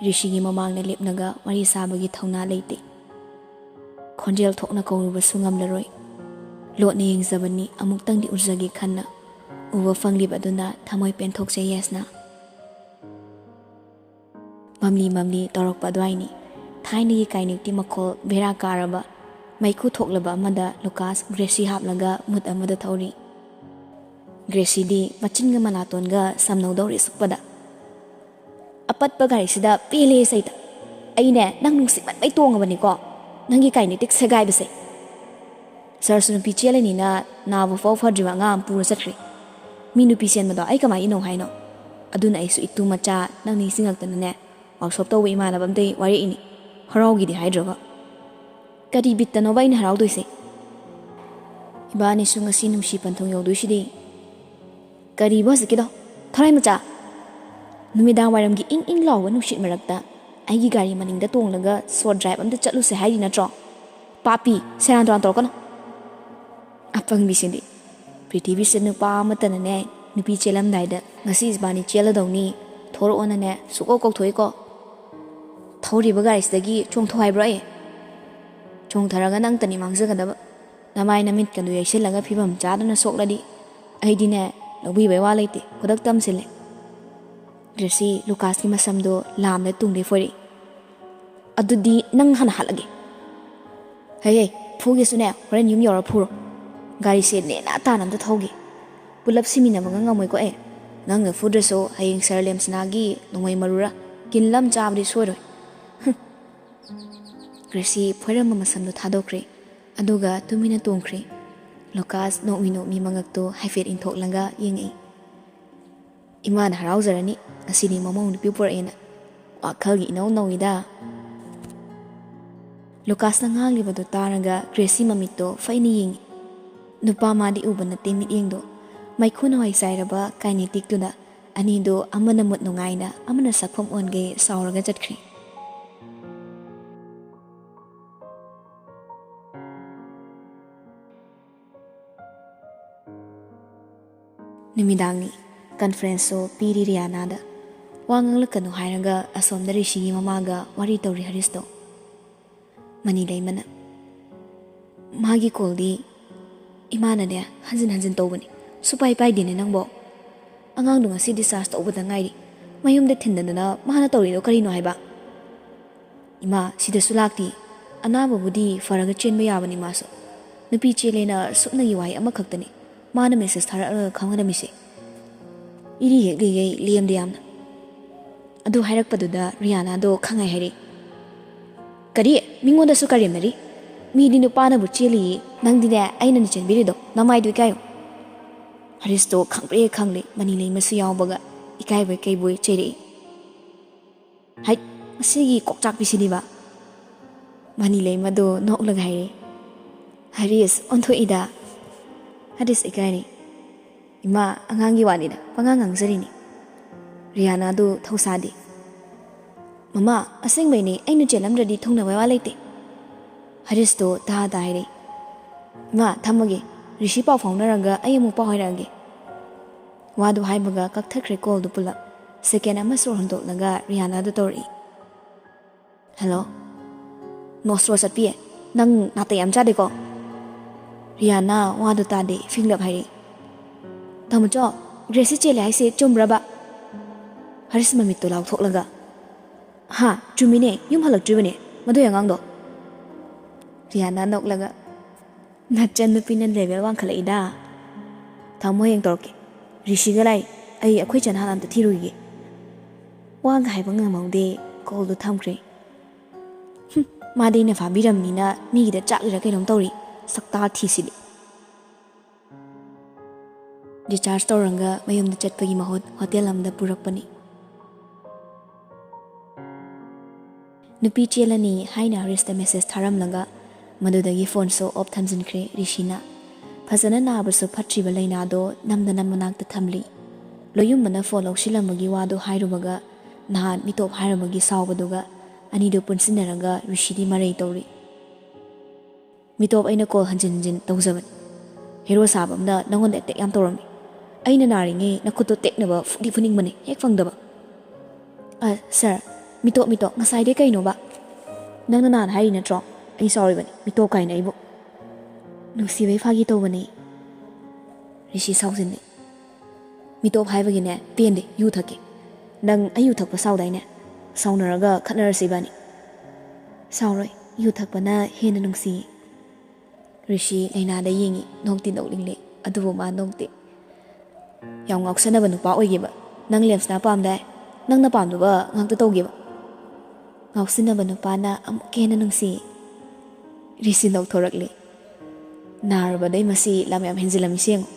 ꯔꯤꯁꯤꯒꯤ ꯃꯃꯥꯡꯗ ꯂꯦꯞꯂꯒ ꯋꯥꯔꯤ ꯁꯥꯕꯒꯤ ꯊꯧꯅꯥ ꯂꯩꯇꯦ꯫ ꯈꯣꯟꯖꯦꯜ ꯊꯣꯛꯅ ꯀꯧꯔꯨꯕꯁꯨ ꯉꯝꯂꯔꯣꯏ꯫ ꯂꯣꯠꯅ ꯌꯦꯡꯖꯕꯅꯤ, ꯑꯃꯨꯛꯇꯪꯗꯤ ꯎꯖꯒꯦ ꯈꯟꯅ꯫ ꯎꯕ ꯐꯪꯂꯤꯕ ꯑꯗꯨꯅ ꯊꯃꯣꯏ ꯄꯦꯟꯊꯣꯛꯆꯩ ꯌꯥꯁꯅꯥ꯫ ꯃꯝꯂꯤ ꯃꯝꯂꯤ ꯇꯧꯔꯛꯄ ꯑꯗꯨꯋꯥꯏꯅꯤ꯫ ꯊꯥꯏꯅꯒꯤ ꯀꯥꯏꯅꯤꯛꯇꯤ ꯃꯈꯣꯜ ꯕꯦꯔꯥ ꯀꯥꯔꯕ ꯃꯩꯈꯨ ꯊꯣꯛꯂꯕ ꯑꯃꯗ ꯂꯨꯀꯥꯁ ꯒ꯭ꯔꯦꯁꯤ ꯍꯥꯞꯂꯒ ꯃꯨꯠ ꯑꯃꯗ ꯊꯧꯔꯤ꯫ ꯒ꯭ꯔꯦꯁꯤꯗꯤ ꯃꯆꯤꯟꯒ ꯃꯅꯥꯇꯣꯟꯒ ꯁꯝꯅꯧꯗꯧꯔꯦ ꯁꯨꯛꯄꯗ꯫ "ꯑꯄꯠꯄ ꯒꯥꯔꯤꯁꯤꯗ ꯄꯦꯜꯂꯦ ꯁꯩꯇ꯫ ꯑꯩꯅꯦ ꯅꯪ ꯅꯨꯡꯁꯤꯃꯟꯕꯩ ꯇꯣꯡꯉꯕꯅꯤꯀꯣ, ꯅꯪꯒꯤ ꯀꯥꯏꯅꯦꯇꯤꯛ ꯁꯦꯒꯥꯏꯕꯁꯦ꯫ ꯁꯔꯁꯨ ꯅꯨꯄꯤ ꯆꯦꯜꯂꯅꯤꯅ ꯅꯥꯕ ꯐꯥꯎ ꯐꯗ꯭ꯔꯤꯕ ꯑꯉꯥꯡ ꯑꯃ ꯄꯨꯔ ꯆꯠꯈ꯭ꯔꯦ꯫ ꯃꯤ ꯅꯨꯄꯤ ꯆꯦꯟꯕꯗꯣ ꯑꯩ ꯀꯃꯥꯏꯅ ꯏꯅꯧ ꯍꯥꯏꯅꯣ? ꯑꯗꯨꯅ ꯑꯩꯁꯨ ꯏꯇꯨ ꯃꯆꯥ ꯅꯪ ꯅꯤꯡꯁꯤꯡꯉꯛꯇꯅꯅꯦ ꯋꯥꯛꯁꯣꯞ ꯇꯧꯕ ꯏꯃꯥꯟꯅꯕ ꯑꯝꯗꯩ ꯋꯥꯔꯛꯏꯅꯤ, ꯍꯔꯥꯎꯒꯤꯗꯤ ꯍꯥꯏꯗ꯭ꯔꯒ꯫ ꯀꯔꯤ ꯕꯤꯠꯇꯅꯣꯕ ꯑꯩꯅ ꯍꯔꯥꯎꯗꯣꯏꯁꯦ? ꯏꯕꯥꯅꯤꯁꯨ ꯉꯁꯤ ꯅꯨꯡꯁꯤ ꯄꯟꯊꯨꯡ ꯌꯧꯗꯣꯏꯁꯤꯗꯤ꯫ ꯀꯔꯤꯕ ꯍꯧꯖꯤꯛꯀꯤꯗꯣ? ꯊꯔꯥꯏ ꯃꯆꯥ! ꯅꯨꯃꯤꯗꯥꯡ ꯋꯥꯏꯔꯝꯒꯤ ꯏꯪ ꯏꯪ ꯂꯥꯎꯕ ꯅꯨꯡꯁꯤꯠ ꯃꯔꯛꯇ ꯑꯩꯒꯤ ꯒꯥꯔꯤ ꯃꯅꯤꯡꯗ ꯇꯣꯡꯂꯒ ꯁꯣꯔꯠ ꯗ꯭ꯔꯥꯏꯚ ꯑꯝꯇ ꯆꯠꯂꯨꯁꯦ ꯍꯥꯏꯔꯤ ꯅꯠꯇ꯭ꯔꯣ? ꯄꯥꯄꯤ, ꯁꯦꯔꯥꯟ ꯇꯨꯔꯥꯟ ꯇꯧꯔꯛꯀꯅꯨ꯫ ꯑꯄꯪꯕꯤꯁꯤꯗꯤ꯫ ꯄ꯭ꯔꯤꯊꯤꯕꯤꯁꯤꯗ ꯅꯨꯄꯥ ꯑꯃꯠꯇꯅꯅꯦ ꯅꯨꯄꯤ ꯆꯦꯜꯂꯝꯗꯥꯏꯗ "ꯉꯁꯤ ꯏꯕꯥꯅꯤ ꯆꯦꯜꯂꯗꯧꯅꯤ, ꯊꯣꯔꯛꯑꯣꯅꯅꯦ" ꯁꯨꯛꯀꯧ ꯀꯧꯊꯣꯛꯏꯀꯣ꯫ ꯊꯧꯔꯤꯕ ꯒꯥꯔꯤꯁꯤꯗꯒꯤ ꯆꯣꯡꯊꯣꯛ ꯍꯥꯏꯕ꯭ꯔꯣ ꯑꯩ? ꯆꯣꯡꯊꯔꯒ ꯅꯪꯇꯅꯤ ꯃꯥꯡꯖꯒꯗꯕ꯫ ꯅꯃꯥꯏ ꯅꯃꯤꯠꯀꯗꯨ ꯌꯩꯁꯤꯜꯂꯒ ꯐꯤꯕꯝ ꯆꯥꯗꯅ ꯁꯣꯛꯂꯗꯤ ꯑꯩꯗꯤꯅꯦ ꯂꯧꯕꯤꯕꯩ ꯋꯥ ꯂꯩꯇꯦ, ꯈꯨꯗꯛ ꯇꯝꯁꯤꯜꯂꯦ꯫ ꯒ꯭ꯔꯦꯁꯤ ꯂꯨꯀꯥꯁꯀꯤ ꯃꯁꯝꯗꯣ ꯂꯥꯝꯗ ꯇꯨꯡꯗꯩ ꯐꯣꯏꯔꯛꯏ꯫ "ꯑꯗꯨꯗꯤ ꯅꯪ ꯍꯥꯟꯅ ꯍꯥꯠꯂꯒꯦ꯫ "ꯍꯩ, ꯍꯩ, ꯐꯨꯒꯦꯁꯨꯅꯦ, ꯍꯣꯔꯦꯟ ꯌꯨꯝ ꯌꯧꯔ ꯐꯨꯔꯣ꯫ ꯒꯥꯔꯤꯁꯦ ꯅꯦꯅꯥ ꯇꯥꯅ ꯑꯝꯇ ꯊꯧꯒꯦ꯫ ꯄꯨꯂꯞ ꯁꯤꯃꯤꯟꯅꯕꯒ ꯉꯝꯃꯣꯏꯀꯣ ꯑꯦ꯫ ꯅꯪꯅ ꯐꯨꯗ꯭ꯔꯁꯨ ꯍꯌꯦꯡ ꯁꯥꯔ ꯂꯦꯝꯁꯅꯥꯒꯤ ꯅꯣꯡꯃꯩ ꯃꯔꯨꯔ ꯀꯤꯟꯂ ꯑꯃ ꯆꯥꯕꯗꯤ ꯁꯣꯏꯔꯣꯏ꯫" ꯍꯨꯝ꯫ ꯒ꯭ꯔꯦꯁꯤ ꯐꯣꯏꯔꯝꯕ ꯃꯁꯝꯗꯨ ꯊꯥꯗꯣꯛꯈ꯭ꯔꯦ, ꯑꯗꯨꯒ ꯇꯨꯃꯤꯟꯅ ꯇꯣꯡꯈ꯭ꯔꯦ꯫ ꯂꯨꯀꯥꯁ ꯅꯣꯛꯃꯤ ꯅꯣꯛꯃꯤ ꯃꯉꯛꯇꯨ ꯍꯥꯏꯐꯦꯠ ꯏꯟꯊꯣꯛꯂꯒ ꯌꯦꯡꯉꯛꯏ꯫ "ꯏꯃꯥꯅ ꯍꯔꯥꯎꯖꯔꯅꯤ, ꯉꯁꯤꯗꯤ ꯃꯃꯧ ꯅꯨꯄꯤ ꯄꯨꯔꯛꯑꯦꯅ꯫ ꯋꯥꯈꯜꯒꯤ ꯏꯅꯧ ꯅꯧꯏꯗ꯫" ꯂꯨꯀꯥꯁꯅ ꯉꯥꯡꯂꯤꯕꯗꯨ ꯇꯥꯔꯒ ꯒ꯭ꯔꯦꯁꯤ ꯃꯃꯤꯠꯇꯣ ꯐꯩꯅ ꯌꯦꯡꯉꯤ꯫ ꯅꯨꯄꯥ ꯃꯥꯗꯤ ꯎꯕ ꯅꯠꯇꯦ ꯃꯤꯠꯌꯦꯡꯗꯣ꯫ ꯃꯩꯈꯨ ꯅꯋꯥꯏ ꯆꯥꯏꯔꯕ ꯀꯥꯏꯅꯦꯇꯤꯛꯇꯨꯗ ꯑꯅꯤꯗꯣ ꯑꯃꯅ ꯃꯨꯠ ꯅꯨꯡꯉꯥꯏꯅ, ꯑꯃꯅ ꯁꯛꯐꯝ ꯑꯣꯟꯒꯩ ꯁꯥꯎꯔꯒ ꯆꯠꯈ꯭ꯔꯦ꯫ ꯅꯨꯃꯤꯗꯥꯡꯅꯤ꯫ ꯀꯟꯐ꯭ꯔꯦꯟꯁꯁꯨ ꯄꯤꯔꯤ ꯔꯤꯌꯥꯅꯥꯗ꯫ ꯋꯥ ꯉꯥꯡꯂꯛꯀꯅꯨ ꯍꯥꯏꯔꯒ ꯑꯁꯣꯝꯗ ꯔꯤꯁꯤꯒꯤ ꯃꯃꯥꯒ ꯋꯥꯔꯤ ꯇꯧꯔꯤ ꯍꯔꯤꯁꯇꯣ꯫ ꯃꯅꯤ ꯂꯩꯃꯅ, "ꯃꯥꯒꯤ ꯀꯣꯜꯗꯤ ꯏꯃꯥꯅꯅꯦ ꯍꯟꯖꯤꯟ ꯍꯟꯖꯤꯟ ꯇꯧꯕꯅꯤ, ꯁꯨꯄꯥꯏ ꯄꯥꯏꯗꯦꯅꯦ ꯅꯪꯕꯣ꯫ ꯑꯉꯥꯡꯗꯣ ꯉꯁꯤ ꯗꯤꯁꯆꯥꯔꯖ ꯇꯧꯕꯗ ꯉꯥꯏꯔꯤ, ꯃꯌꯨꯝꯗ ꯊꯤꯟꯗꯗꯅ ꯃꯥꯅ ꯇꯧꯔꯤꯗꯣ ꯀꯔꯤꯅꯣ ꯍꯥꯏꯕ?" "ꯏꯃꯥ, ꯁꯤꯗꯁꯨ ꯂꯥꯛꯇꯦ꯫ ꯑꯅꯥꯕꯕꯨꯗꯤ ꯐꯔꯒ ꯆꯦꯟꯕ ꯌꯥꯕꯅꯤ ꯃꯥꯁꯨ꯫ ꯅꯨꯄꯤ ꯆꯦꯜꯂꯦꯅ ꯁꯨꯞꯅꯒꯤ ꯋꯥꯍꯩ ꯑꯃꯈꯛꯇꯅꯤ ꯃꯥꯅ ꯃꯦꯁꯦꯖ ꯊꯥꯔꯛꯂꯒ ꯈꯪꯍꯜꯂꯝꯃꯤꯁꯦ꯫" ꯏꯔꯤ ꯍꯦꯛ ꯂꯤꯒꯩ ꯂꯦꯝꯗꯦ ꯌꯥꯝꯅ꯫ ꯑꯗꯨ ꯍꯥꯏꯔꯛꯄꯗꯨꯗ ꯔꯤꯌꯥꯅꯥꯗꯣ ꯈꯪꯉꯥꯏ ꯍꯥꯏꯔꯛꯏ꯫ "ꯀꯔꯤ? ꯃꯤꯉꯣꯟꯗꯁꯨ ꯀꯔꯦꯝꯅꯔꯤ? ꯃꯤꯗꯤ ꯅꯨꯄꯥꯅꯕꯨ ꯆꯦꯜꯂꯤꯌꯦ, ꯅꯪꯗꯤꯅꯦ ꯑꯩꯅꯅ ꯆꯦꯟꯕꯤꯔꯤꯗꯣ, ꯅꯃꯥꯏꯗꯨ ꯏꯀꯥꯏꯌꯨ꯫" ꯍꯔꯤꯁꯇꯣ ꯈꯪꯄ꯭ꯔꯦ ꯈꯪꯂꯦ, ꯃꯅꯤ ꯂꯩꯃꯁꯨ ꯌꯥꯎꯕꯒ ꯏꯀꯥꯏꯕꯣꯏ ꯀꯩꯕꯣꯏ ꯆꯩꯔꯛꯏ꯫ "ꯍꯩꯠ, ꯃꯁꯤꯒꯤ ꯀꯣꯛꯆꯥꯛꯄꯤꯁꯤꯗꯤꯕ!" ꯃꯅꯤ ꯂꯩꯃꯗꯣ ꯅꯣꯛꯂꯒ ꯍꯥꯏꯔꯦ꯫ "ꯍꯔꯤꯁ ꯑꯣꯟꯊꯣꯛꯏꯗ꯫" ꯍꯔꯤꯁ ꯏꯀꯥꯏꯔꯦ꯫ "ꯏꯃꯥ, ꯑꯉꯥꯡꯒꯤ ꯋꯥꯅꯤꯗ, ꯄꯉꯥꯡ ꯉꯥꯡꯖꯔꯤꯅꯤ꯫" ꯔꯤꯌꯥꯅꯥꯗꯨ ꯊꯧꯁꯥꯗꯦ꯫ "ꯃꯃꯥ, ꯑꯁꯦꯡꯕꯩꯅꯦ, ꯑꯩꯅ ꯆꯦꯜꯂꯝꯗ꯭ꯔꯗꯤ ꯊꯨꯡꯅꯕ ꯋꯥ ꯂꯩꯇꯦ꯫" ꯍꯔꯤꯁꯇꯣ ꯇꯥ ꯇꯥ ꯍꯥꯏꯔꯦ꯫ "ꯏꯃꯥ, ꯊꯝꯃꯒꯦ꯫ ꯔꯤꯁꯤ ꯄꯥꯎ ꯐꯥꯎꯅꯔꯒ ꯑꯩ ꯑꯃꯨꯛ ꯄꯥꯎ ꯍꯥꯏꯔꯛꯑꯒꯦ꯫" ꯋꯥꯗꯨ ꯍꯥꯏꯕꯒ ꯀꯛꯊꯠꯈ꯭ꯔꯦ ꯀꯣꯜꯗꯨ ꯄꯨꯂꯞ꯫ ꯁꯦꯀꯦꯟ ꯑꯃ ꯁꯣꯔ ꯍꯣꯟꯗꯣꯛꯂꯒ ꯔꯤꯌꯥꯅꯥꯗ ꯇꯧꯔꯛꯏ꯫ "ꯍꯜꯂꯣ꯫ ꯅꯣ ꯁ꯭ꯂꯣ ꯆꯠꯄꯤ, ꯅꯪ ꯅꯥꯇꯩ ꯌꯥꯝ ꯆꯥꯗꯦꯀꯣ?" ꯔꯤꯌꯥꯅꯥ ꯋꯥꯗꯨ ꯇꯥꯗꯦ, ꯐꯤꯡꯂꯞ ꯍꯥꯏꯔꯛꯏ꯫ "ꯇꯥꯃꯣꯆꯧ, ꯒ꯭ꯔꯦꯁꯤ ꯆꯦꯜꯂꯦ ꯍꯥꯏꯁꯦ ꯆꯨꯝꯕ꯭ꯔꯕ?" ꯍꯔꯤꯁ ꯃꯃꯤꯠꯇꯨ ꯂꯥꯎꯊꯣꯛꯂꯒ, "ꯍꯥ, ꯆꯨꯝꯃꯤꯅꯦ, ꯌꯨꯝ ꯍꯜꯂꯛꯇ꯭ꯔꯤꯕꯅꯦ ꯃꯗꯨꯏ ꯑꯉꯥꯡꯗꯣ꯫" ꯂꯤꯌꯥꯅ ꯅꯣꯛꯂꯒ, "ꯅꯆꯟ ꯅꯨꯄꯤꯅ ꯂꯦꯚꯦꯜ ꯋꯥꯡꯈꯠꯂꯛꯏꯗ꯫ ꯊꯝꯃꯣ, ꯍꯌꯦꯡ ꯇꯧꯔꯛꯀꯦ꯫ ꯔꯤꯁꯤꯒ ꯂꯥꯛꯏ꯫ ꯑꯩ ꯑꯩꯈꯣꯏ ꯆꯟ ꯍꯥꯟꯅ ꯑꯝꯇ ꯊꯤꯔꯨꯈꯤꯒꯦ꯫ ꯋꯥꯒ ꯍꯥꯏꯕ ꯉꯝꯍꯧꯗꯦ"꯫ ꯀꯣꯜꯗꯨ ꯊꯝꯈ꯭ꯔꯦ꯫ "ꯍꯨꯝ, ꯃꯥꯗꯤ ꯑꯩꯅ ꯐꯥꯕꯤꯔꯝꯅꯤꯅ ꯃꯤꯒꯤꯗ ꯆꯥꯛꯂꯤꯔ ꯀꯩꯅꯣꯝ ꯇꯧꯔꯤ꯫ ꯁꯛꯇꯥ ꯊꯤꯁꯤꯗꯤ"꯫ ꯔꯤꯆꯥꯔꯖ ꯇꯧꯔꯒ ꯃꯌꯨꯝꯗ ꯆꯠꯄꯒꯤ ꯃꯍꯨꯠ ꯍꯣꯇꯦꯜ ꯑꯃꯗ ꯄꯨꯔꯛꯄꯅꯤ꯫ ꯅꯨꯄꯤ ꯆꯦꯜꯂꯅꯤ ꯍꯥꯏꯅ ꯍꯔꯤꯁꯇ ꯃꯦꯁꯦꯖ ꯊꯥꯔꯝꯂꯒ ꯃꯗꯨꯗꯒꯤ ꯐꯣꯟꯁꯨ ꯑꯣꯐ ꯊꯝꯖꯤꯟꯈ꯭ꯔꯦ ꯔꯤꯁꯤꯅ꯫ ꯐꯖꯅ ꯅꯥꯕꯁꯨ ꯐꯠꯇ꯭ꯔꯤꯕ ꯂꯩꯅꯥꯗꯣ ꯅꯝꯗꯅ ꯃꯅꯥꯛꯇ ꯊꯝꯂꯤ꯫ ꯂꯣꯌꯨꯝꯕꯅ ꯐꯣꯟ ꯂꯧꯁꯤꯜꯂꯝꯕꯒꯤ ꯋꯥꯗꯨ ꯍꯥꯏꯔꯨꯕꯒ ꯅꯍꯥꯟ ꯃꯤꯇꯣꯞ ꯍꯥꯏꯔꯝꯕꯒꯤ ꯁꯥꯎꯕꯗꯨꯒ ꯑꯅꯤꯗꯨ ꯄꯨꯟꯁꯤꯟꯅꯔꯒ ꯔꯤꯁꯤꯗꯤ ꯃꯔꯩ ꯇꯧꯔꯤ꯫ "ꯃꯤꯇꯣꯞ, ꯑꯩꯅ ꯀꯣꯜ ꯍꯟꯖꯤꯟ ꯍꯟꯖꯤꯟ ꯇꯧꯖꯕꯅꯤ꯫ ꯍꯦꯔꯣ ꯁꯥꯕ ꯑꯃꯅ ꯅꯪꯉꯣꯟꯗ ꯑꯦꯇꯦꯛ ꯌꯥꯝ ꯇꯧꯔꯝꯃꯤ꯫ ꯑꯩꯅ ꯅꯥꯔꯤꯉꯩ ꯅꯈꯨꯠꯇꯣ ꯇꯦꯛꯅꯕ ꯐꯨꯗꯤ ꯐꯨꯅꯤꯡꯕꯅꯤ, ꯍꯦꯛ ꯐꯪꯗꯕ"꯫ "ꯑ, ꯁꯥꯔ, ꯃꯤꯇꯣꯞ, ꯃꯤꯇꯣꯞ, ꯉꯁꯥꯏꯗꯩ ꯀꯩꯅꯣꯕ? ꯅꯪꯅ ꯅꯍꯥꯟ ꯍꯥꯏꯔꯤ ꯅꯠꯇ꯭ꯔꯣ? ꯑꯩ ꯁꯥꯎꯔꯤꯕꯅꯤ, ꯃꯤꯇꯣꯞ ꯀꯥꯏꯅ ꯑꯩꯕꯨ"꯫ "ꯅꯨꯡꯁꯤꯕꯩ ꯐꯥꯒꯤ ꯇꯧꯕꯅꯤ"꯫ ꯔꯤꯁꯤ ꯁꯥꯎꯖꯤꯜꯂꯤ꯫ "ꯃꯤꯇꯣꯞ ꯍꯥꯏꯕꯒꯤꯅꯦ, ꯄꯦꯟꯗꯦ, ꯌꯨ ꯊꯛꯀꯦ꯫ ꯅꯪ ꯑꯩ ꯌꯨ ꯊꯛꯄ ꯁꯥꯎꯗꯥꯏꯅꯦ? ꯁꯥꯎꯅꯔꯒ ꯈꯠꯅꯔꯁꯤ ꯏꯕꯥꯅꯤ"꯫ "ꯁꯥꯎꯔꯣꯏ, ꯌꯨ ꯊꯛꯄꯅ ꯍꯦꯟꯅ ꯅꯨꯡꯁꯤꯌꯦ"꯫ ꯔꯤꯁꯤ ꯂꯩꯅꯥꯗ ꯌꯦꯡꯉꯤ, ꯅꯣꯛꯇꯤ ꯅꯣꯛꯅꯤꯡꯂꯦ, ꯑꯗꯨꯕꯨ ꯃꯥ ꯅꯣꯛꯇꯦ꯫ "ꯌꯥꯝ ꯉꯥꯎꯁꯟꯅꯕ ꯅꯨꯄꯥ ꯑꯣꯏꯒꯦꯕ꯫ ꯅꯪ ꯂꯦꯝꯁꯅ ꯄꯥꯝꯗꯥꯏ? ꯅꯪꯅ ꯄꯥꯝꯗꯕ ꯉꯥꯛꯇ ꯇꯧꯒꯦꯕ"꯫ "ꯉꯥꯎꯁꯤꯟꯅꯕ ꯅꯨꯄꯥꯅ ꯑꯃꯨꯛꯀ ꯍꯦꯟꯅ ꯅꯨꯡꯁꯤ"꯫ ꯔꯤꯁꯤ ꯅꯣꯛꯊꯣꯔꯛꯂꯦ꯫ "ꯅꯥꯔꯨꯕꯗꯩ ꯃꯁꯤ ꯂꯝ ꯌꯥꯝ ꯍꯦꯟꯖꯤꯜꯂꯝꯃꯤꯁꯤ ꯌꯦꯡꯉꯨ"꯫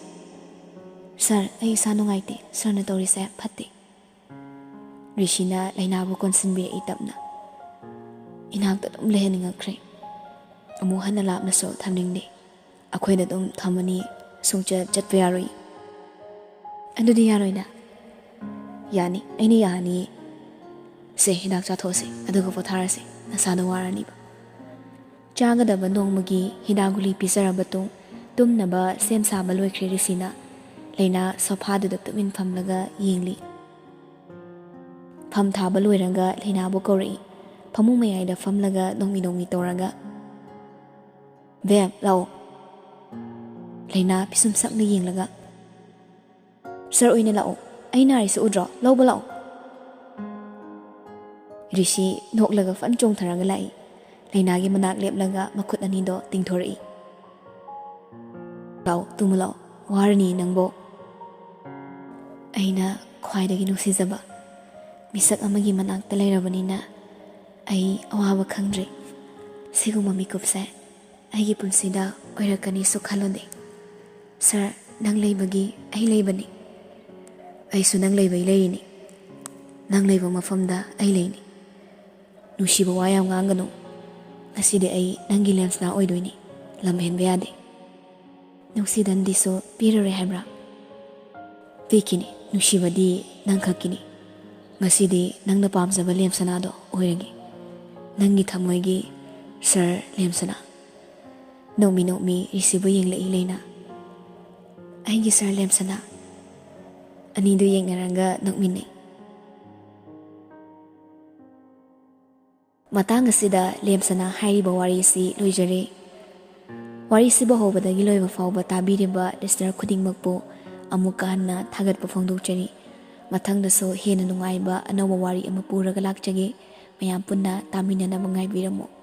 "ꯁꯥꯔ, ꯑꯩ ꯏꯁꯥ ꯅꯨꯡꯉꯥꯏꯇꯦ꯫ ꯁꯥꯔꯅ ꯇꯧꯔꯤꯁꯦ ꯐꯠꯇꯦ"꯫ ꯔꯤꯁꯤꯅ ꯂꯩꯅꯥꯕꯨ ꯀꯣꯟꯁꯤꯟꯕꯤꯔꯛꯏ ꯇꯞꯅ꯫ ꯏꯅꯥꯛꯇ ꯑꯗꯨꯝ ꯂꯩꯍꯟꯅꯤꯡꯉꯛꯈ꯭ꯔꯦ꯫ ꯑꯃꯨꯛ ꯍꯟꯅ ꯂꯥꯞꯅꯁꯨ ꯊꯝꯅꯤꯡꯗꯦ꯫ ꯑꯩꯈꯣꯏꯗ ꯑꯗꯨꯝ ꯊꯝꯃꯅꯤ, ꯁꯨꯡꯆꯠ ꯆꯠꯄ ꯌꯥꯔꯣꯏ꯫ "ꯑꯗꯨꯗꯤ ꯌꯥꯔꯣꯏꯗ"꯫ "ꯌꯥꯅꯤ, ꯑꯩꯅ ꯌꯥꯍꯟꯅꯤꯌꯦ꯫ ꯁꯦ, ꯍꯤꯗꯥꯛ ꯆꯥꯊꯣꯛꯑꯁꯦ, ꯑꯗꯨꯒ ꯄꯣꯊꯥꯔꯁꯦ, ꯅꯁꯥꯗꯣ ꯋꯥꯔꯅꯤꯕ"꯫ ꯆꯥꯒꯗꯕ ꯅꯣꯡꯃꯒꯤ ꯍꯤꯗꯥꯛ ꯒꯨꯂꯤ ꯄꯤꯖꯔꯕ ꯃꯇꯨꯡ, ꯇꯨꯝꯅꯕ ꯁꯦꯝ ꯁꯥꯕ ꯂꯣꯏꯈ꯭ꯔꯦ ꯔꯤꯁꯤꯅ꯫ ꯂꯩꯅꯥ ꯁꯣꯐꯥꯗꯨꯗ ꯇꯨꯃꯤꯟ ꯐꯝꯂꯒ ꯌꯦꯡꯂꯤ꯫ ꯐꯝ ꯊꯥꯕ ꯂꯣꯏꯔꯒ ꯂꯩꯅꯥꯕꯨ ꯀꯧꯔꯛꯏ꯫ ꯐꯃꯨꯡ ꯃꯌꯥꯏꯗ ꯐꯝꯂꯒ ꯅꯣꯡꯃꯤ ꯅꯣꯡꯃꯤ ꯇꯧꯔꯒ, "ꯕꯦꯝ, ꯂꯥꯛꯑꯣ"꯫ ꯂꯩꯅꯥ ꯄꯤꯁꯨꯝ ꯁꯛꯅ ꯌꯦꯡꯂꯒ, "ꯁꯥꯔ ꯑꯣꯏꯅ ꯂꯥꯛꯑꯣ, ꯑꯩ ꯅꯥꯔꯤꯁꯦ ꯎꯗ꯭ꯔꯣ? ꯂꯧꯕ ꯂꯥꯛꯑꯣ"꯫ ꯔꯤꯁꯤ ꯅꯣꯛꯂꯒ ꯐꯟ ꯆꯣꯡꯊꯔꯒ ꯂꯥꯛꯏ꯫ ꯂꯩꯅꯥꯒꯤ ꯃꯅꯥꯛ ꯂꯦꯞꯂꯒ ꯃꯈꯨꯠ ꯑꯅꯤꯗꯣ ꯇꯤꯡꯊꯣꯔꯛꯏ꯫ "ꯂꯥꯎ, ꯇꯨꯝꯃꯨ ꯂꯥꯎ, ꯋꯥꯔꯅꯤ ꯅꯪꯕꯣ꯫ ꯑꯩꯅ ꯈ꯭ꯋꯥꯏꯗꯒꯤ ꯅꯨꯡꯁꯤꯖꯕ ꯃꯤꯁꯛ ꯑꯃꯒꯤ ꯃꯅꯥꯛꯇ ꯂꯩꯔꯕꯅꯤꯅ ꯑꯩ ꯑꯋꯥꯕ ꯈꯪꯗ꯭ꯔꯤ꯫ ꯁꯤꯒꯨꯝꯕ ꯃꯤꯀꯨꯞꯁꯦ ꯑꯩꯒꯤ ꯄꯨꯟꯁꯤꯗ ꯑꯣꯏꯔꯛꯀꯅꯤꯁꯨ ꯈꯜꯂꯨꯗꯦ꯫ ꯁꯥꯔ, ꯅꯪ ꯂꯩꯕꯒꯤ ꯑꯩ ꯂꯩꯕꯅꯤ꯫ ꯑꯩꯁꯨ ꯅꯪ ꯂꯩꯕꯩ ꯂꯩꯔꯤꯅꯤ꯫ ꯅꯪ ꯂꯩꯕ ꯃꯐꯝꯗ ꯑꯩ ꯂꯩꯅꯤ꯫ ꯅꯨꯡꯁꯤꯕ ꯋꯥ ꯌꯥꯝ ꯉꯥꯡꯒꯅꯨ꯫ ꯉꯁꯤꯗꯤ ꯑꯩ ꯅꯪꯒꯤ ꯂꯦꯝꯁꯅꯥ ꯑꯣꯏꯗꯣꯏꯅꯤ꯫ ꯂꯝ ꯍꯦꯟꯕ ꯌꯥꯗꯦ꯫ ꯅꯨꯡꯁꯤꯗꯟꯗꯤꯁꯨ ꯄꯤꯔꯔꯣꯏ ꯍꯥꯏꯕ꯭ꯔꯥ? ꯄꯤꯈꯤꯅꯤ꯫ ꯅꯨꯡꯁꯤꯕꯗꯤ ꯅꯪ ꯈꯛꯀꯤꯅꯤ꯫ ꯉꯁꯤꯗꯤ ꯅꯪꯅ ꯄꯥꯝꯖꯕ ꯂꯦꯝꯁꯅꯥꯗꯣ ꯑꯣꯏꯔꯒꯦ꯫ ꯅꯪꯒꯤ ꯊꯃꯣꯏꯒꯤ ꯁꯥꯔ ꯂꯦꯝꯁꯅꯥ꯫" ꯅꯣꯛꯃꯤ ꯅꯣꯛꯃꯤ ꯔꯤꯁꯤꯕꯨ ꯌꯦꯡꯂꯛꯏ ꯂꯩꯅꯥ꯫ "ꯑꯩꯒꯤ ꯁꯥꯔ ꯂꯦꯝꯁꯅꯥ꯫" ꯑꯅꯤꯗꯨ ꯌꯦꯡꯅꯔꯒ ꯅꯣꯛꯃꯤꯟꯅꯩ꯫ ꯃꯇꯥꯡ ꯑꯁꯤꯗ ꯂꯦꯝꯁꯅꯥ ꯍꯥꯏꯔꯤꯕ ꯋꯥꯔꯤꯁꯤ ꯂꯣꯏꯖꯔꯦ꯫ ꯋꯥꯔꯤꯁꯤꯕꯨ ꯍꯧꯕꯗꯒꯤ ꯂꯣꯏꯕ ꯐꯥꯎꯕ ꯇꯥꯕꯤꯔꯤꯕ ꯂꯤꯁꯅꯔ ꯈꯨꯗꯤꯡꯃꯛꯄꯨ ꯑꯃꯨꯛꯀ ꯍꯟꯅ ꯊꯥꯒꯠꯄ ꯐꯣꯡꯗꯣꯛꯆꯔꯤ꯫ ꯃꯊꯪꯗꯁꯨ ꯍꯦꯟꯅ ꯅꯨꯡꯉꯥꯏꯕ ꯑꯅꯧꯕ ꯋꯥꯔꯤ ꯑꯃ ꯄꯨꯔꯒ ꯂꯥꯛꯆꯒꯦ꯫ ꯃꯌꯥꯝ ꯄꯨꯟꯅ ꯇꯥꯃꯤꯟꯅꯅꯕ ꯉꯥꯏꯕꯤꯔꯝꯃꯨ꯫